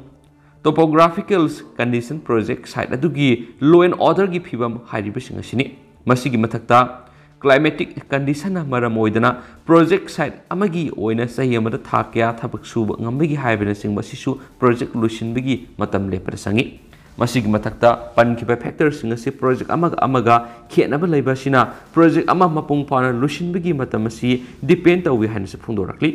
topographical condition, project site ꯑꯗꯨꯒꯤ law and order-ꯒꯤ ꯐꯤꯕꯝ ꯍꯥꯏꯔꯤꯕꯁꯤꯡ ꯑꯁꯤꯅꯤ꯫ ꯃꯁꯤꯒꯤ ꯃꯊꯛꯇ, climatic condition-ꯅ ꯃꯔꯝ ꯑꯣꯏꯗꯅ project site ꯑꯃꯒꯤ ꯑꯣꯏꯅ ꯆꯍꯤ ꯑꯃꯗ ꯊꯥ ꯀꯌꯥ ꯊꯕꯛ ꯁꯨꯕ ꯉꯝꯕꯒꯦ ꯍꯥꯏꯕꯅꯆꯤꯡꯕ ꯑꯁꯤꯁꯨ project ꯂꯣꯏꯁꯤꯟꯕꯒꯤ ꯃꯇꯝ ꯂꯦꯞꯄꯗ ꯆꯪꯏ꯫ ꯃꯁꯤꯒꯤ ꯃꯊꯛꯇ ꯄꯟꯈꯤꯕ factor-ꯁꯤꯡ ꯑꯁꯤ project ꯑꯃꯒ ꯑꯃꯒ ꯈꯦꯠꯅꯕ ꯂꯩꯕ ꯑꯁꯤꯅ project ꯑꯃ ꯃꯄꯨꯡ ꯐꯥꯅ ꯂꯣꯏꯁꯤꯟꯕꯒꯤ ꯃꯇꯝ ꯑꯁꯤ depend ꯇꯧꯏ ꯍꯥꯏꯅꯁꯨ ꯐꯣꯡꯗꯣꯔꯛꯂꯤ꯫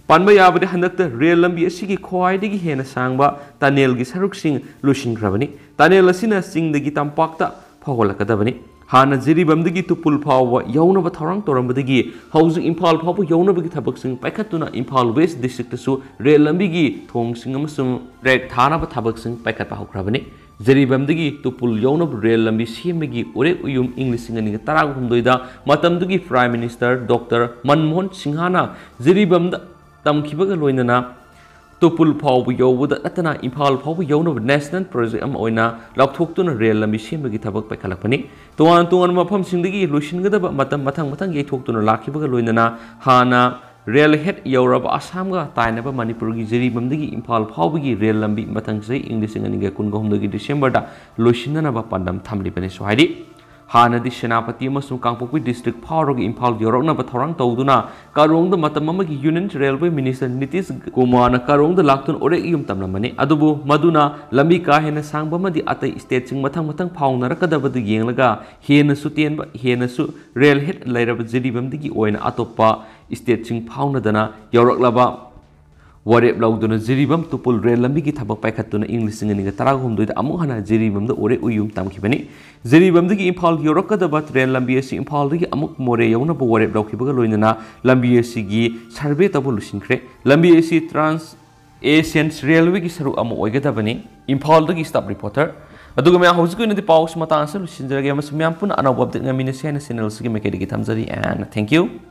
ꯄꯟꯕ ꯌꯥꯕꯗꯤ, ꯍꯟꯗꯛꯇ rail ꯂꯝꯕꯤ ꯑꯁꯤꯒꯤ ꯈ꯭ꯋꯥꯏꯗꯒꯤ ꯍꯦꯟꯅ ꯁꯥꯡꯕ tunnel-ꯒꯤ ꯁꯔꯨꯛꯁꯤꯡ ꯂꯣꯏꯁꯤꯟꯈ꯭ꯔꯕꯅꯤ꯫ Tunnel ꯑꯁꯤꯅ ꯆꯤꯡꯗꯒꯤ ꯇꯝꯄꯥꯛꯇ ꯐꯥꯎꯍꯜꯂꯛꯀꯗꯕꯅꯤ꯫ ꯍꯥꯟꯅ ꯖꯤꯔꯤꯕꯥꯝꯗꯒꯤ ꯇꯨꯄꯨꯜ ꯐꯥꯎꯕ ꯌꯧꯅꯕ ꯊꯧꯔꯥꯡ ꯇꯧꯔꯝꯕꯗꯒꯤ ꯍꯧꯖꯤꯛ ꯏꯝꯐꯥꯜ ꯐꯥꯎꯕ ꯌꯧꯅꯕꯒꯤ ꯊꯕꯛꯁꯤꯡ ꯄꯥꯏꯈꯠꯇꯨꯅ ꯏꯝꯐꯥꯜ West District-ꯇꯁꯨ rail ꯂꯝꯕꯤꯒꯤ ꯊꯣꯡꯁꯤꯡ ꯑꯃꯁꯨꯡ track ꯊꯥꯅꯕ ꯊꯕꯛꯁꯤꯡ ꯄꯥꯏꯈꯠꯄ ꯍꯧꯈ꯭ꯔꯕꯅꯤ꯫ ꯖꯤꯔꯤꯕꯥꯝꯗꯒꯤ ꯇꯨꯄꯨꯜ ꯌꯧꯅꯕ rail ꯂꯝꯕꯤ ꯁꯦꯝꯕꯒꯤ ꯎꯔꯦꯛ ꯎꯌꯨꯝ ꯏꯪ ꯂꯤꯁꯤꯡ ꯑꯅꯤꯒ ꯇꯔꯥꯍꯨꯝꯗꯣꯏꯗ ꯃꯇꯝꯗꯨꯒꯤ Prime Minister Doctor ꯃꯟꯃꯣꯍꯟ ꯁꯤꯡꯍꯅ ꯖꯤꯔꯤꯕꯥꯝꯗ ꯇꯝꯈꯤꯕꯒ ꯂꯣꯏꯅꯅ ꯇꯨꯄꯨꯜ ꯐꯥꯎꯕ ꯌꯧꯕꯗ ꯅꯠꯇꯅ ꯏꯝꯐꯥꯜ ꯐꯥꯎꯕ ꯌꯧꯅꯕ national project ꯑꯃ ꯑꯣꯏꯅ ꯂꯥꯎꯊꯣꯛꯇꯨꯅ rail ꯂꯝꯕꯤ ꯁꯦꯝꯕꯒꯤ ꯊꯕꯛ ꯄꯥꯏꯈꯠꯂꯛꯄꯅꯤ꯫ ꯇꯣꯉꯥꯟ ꯇꯣꯉꯥꯟꯕ ꯃꯐꯝꯁꯤꯡꯗꯒꯤ ꯂꯣꯏꯁꯤꯟꯒꯗꯕ ꯃꯇꯝ ꯃꯊꯪ ꯃꯊꯪ ꯌꯩꯊꯣꯛꯇꯨꯅ ꯂꯥꯛꯈꯤꯕꯒ ꯂꯣꯏꯅꯅ ꯍꯥꯟꯅ rail head ꯌꯧꯔꯕ ꯑꯁꯥꯝꯒ ꯇꯥꯏꯅꯕ ꯃꯅꯤꯄꯨꯔꯒꯤ ꯖꯤꯔꯤꯕꯥꯝꯗꯒꯤ ꯏꯝꯐꯥꯜ ꯐꯥꯎꯕꯒꯤ rail ꯂꯝꯕꯤ ꯃꯊꯪ ꯆꯍꯤ ꯏꯪ ꯂꯤꯁꯤꯡ ꯑꯅꯤꯒ ꯀꯨꯟꯒ ꯍꯨꯝꯗꯣꯏꯒꯤ December-ꯗ ꯂꯣꯏꯁꯤꯟꯅꯅꯕ ꯄꯥꯟꯗꯝ ꯊꯝꯂꯤꯕꯅꯤꯁꯨ ꯍꯥꯏꯔꯤ꯫ ꯍꯥꯟꯅꯗꯤ ꯁꯦꯅꯥꯄꯇꯤ ꯑꯃꯁꯨꯡ ꯀꯥꯡꯄꯣꯛꯄꯤ ꯗꯤꯁꯇ꯭ꯔꯤꯛ ꯐꯥꯎꯔꯒ ꯏꯝꯐꯥꯜ ꯌꯧꯔꯛꯅꯕ ꯊꯧꯔꯥꯡ ꯇꯧꯗꯨꯅ ꯀꯥꯔꯣꯡꯗ ꯃꯇꯝ ꯑꯃꯒꯤ ꯌꯨꯅꯤꯌꯟ ꯔꯦꯜꯋꯦ ꯃꯤꯅꯤꯁꯇꯔ ꯅꯤꯇꯤꯁ ꯀꯨꯃꯥꯔꯅ ꯀꯥꯔꯣꯡꯗ ꯂꯥꯛꯇꯨꯅ ꯎꯔꯦꯛ ꯌꯨꯝ ꯇꯝꯂꯝꯕꯅꯤ꯫ ꯑꯗꯨꯕꯨ ꯃꯗꯨꯅ ꯂꯝꯕꯤ ꯀꯥ ꯍꯦꯟꯅ ꯁꯥꯡꯕ ꯑꯃꯗꯤ ꯑꯇꯩ ꯁ꯭ꯇꯦꯠꯁꯤꯡ ꯃꯊꯪ ꯃꯊꯪ ꯐꯥꯎꯅꯔꯛꯀꯗꯕꯗꯨ ꯌꯦꯡꯂꯒ ꯍꯦꯟꯅꯁꯨ ꯇꯦꯟꯕ, ꯍꯦꯟꯅꯁꯨ ꯔꯦꯜ ꯍꯦꯗ ꯂꯩꯔꯕ ꯖꯤꯔꯤꯕꯥꯝꯗꯒꯤ ꯑꯣꯏꯅ ꯑꯇꯣꯞꯄ ꯁ꯭ꯇꯦꯠꯁꯤꯡ ꯐꯥꯎꯅꯗꯅ ꯌꯧꯔꯛꯂꯕ ꯋꯥꯔꯦꯞ ꯂꯧꯗꯨꯅ ꯖꯤꯔꯤꯕꯥꯝ ꯇꯨꯄꯨꯜ ꯔꯦꯜ ꯂꯝꯕꯤꯒꯤ ꯊꯕꯛ ꯄꯥꯏꯈꯠꯇꯨꯅ ꯏꯪ ꯂꯤꯁꯤꯡ ꯑꯅꯤꯒ ꯇꯔꯥꯍꯨꯝꯗꯣꯏꯗ ꯑꯃꯨꯛ ꯍꯟꯅ ꯖꯤꯔꯤꯕꯥꯝꯗ ꯎꯔꯦꯛ ꯎꯌꯨꯝ ꯇꯝꯈꯤꯕꯅꯤ꯫ ꯖꯤꯔꯤꯕꯥꯝꯗꯒꯤ ꯏꯝꯐꯥꯜ ꯌꯧꯔꯛꯀꯗꯕ ꯇ꯭ꯔꯦꯟ ꯂꯝꯕꯤ ꯑꯁꯤ ꯏꯝꯐꯥꯜꯗꯒꯤ ꯑꯃꯨꯛ ꯃꯣꯔꯦ ꯌꯧꯅꯕ ꯋꯥꯔꯦꯞ ꯂꯧꯈꯤꯕꯒ ꯂꯣꯏꯅꯅ ꯂꯝꯕꯤ ꯑꯁꯤꯒꯤ ꯁꯔꯚꯦ ꯇꯧꯕ ꯂꯣꯏꯁꯤꯟꯈ꯭ꯔꯦ꯫ ꯂꯝꯕꯤ ꯑꯁꯤ ꯇ꯭ꯔꯥꯟꯁ ꯑꯦꯁꯤꯌꯟ ꯔꯦꯜꯋꯦꯒꯤ ꯁꯔꯨꯛ ꯑꯃ ꯑꯣꯏꯒꯗꯕꯅꯤ꯫ ꯏꯝꯐꯥꯜꯗꯒꯤ ꯁ꯭ꯇꯥꯐ ꯔꯤꯄꯣꯔꯇꯔ꯫ ꯑꯗꯨꯒ ꯃꯌꯥꯝ, ꯍꯧꯖꯤꯛꯀꯤ ꯑꯣꯏꯅꯗꯤ ꯄꯥꯎꯁꯤ ꯃꯇꯥꯡ ꯑꯁꯤꯗ ꯂꯣꯏꯁꯤꯟꯖꯔꯒꯦ ꯑꯃꯁꯨꯡ ꯃꯌꯥꯝ ꯄꯨꯟꯅ ꯑꯅꯧꯕ ꯑꯞꯗꯦꯠ ꯉꯥꯏꯃꯤꯟꯅꯁꯤ ꯍꯥꯏꯅ ꯆꯦꯅꯦꯜꯁꯤꯒꯤ ꯃꯥꯏꯀꯩꯗꯒꯤ ꯊꯝꯖꯔꯤ꯫ And thank you꯫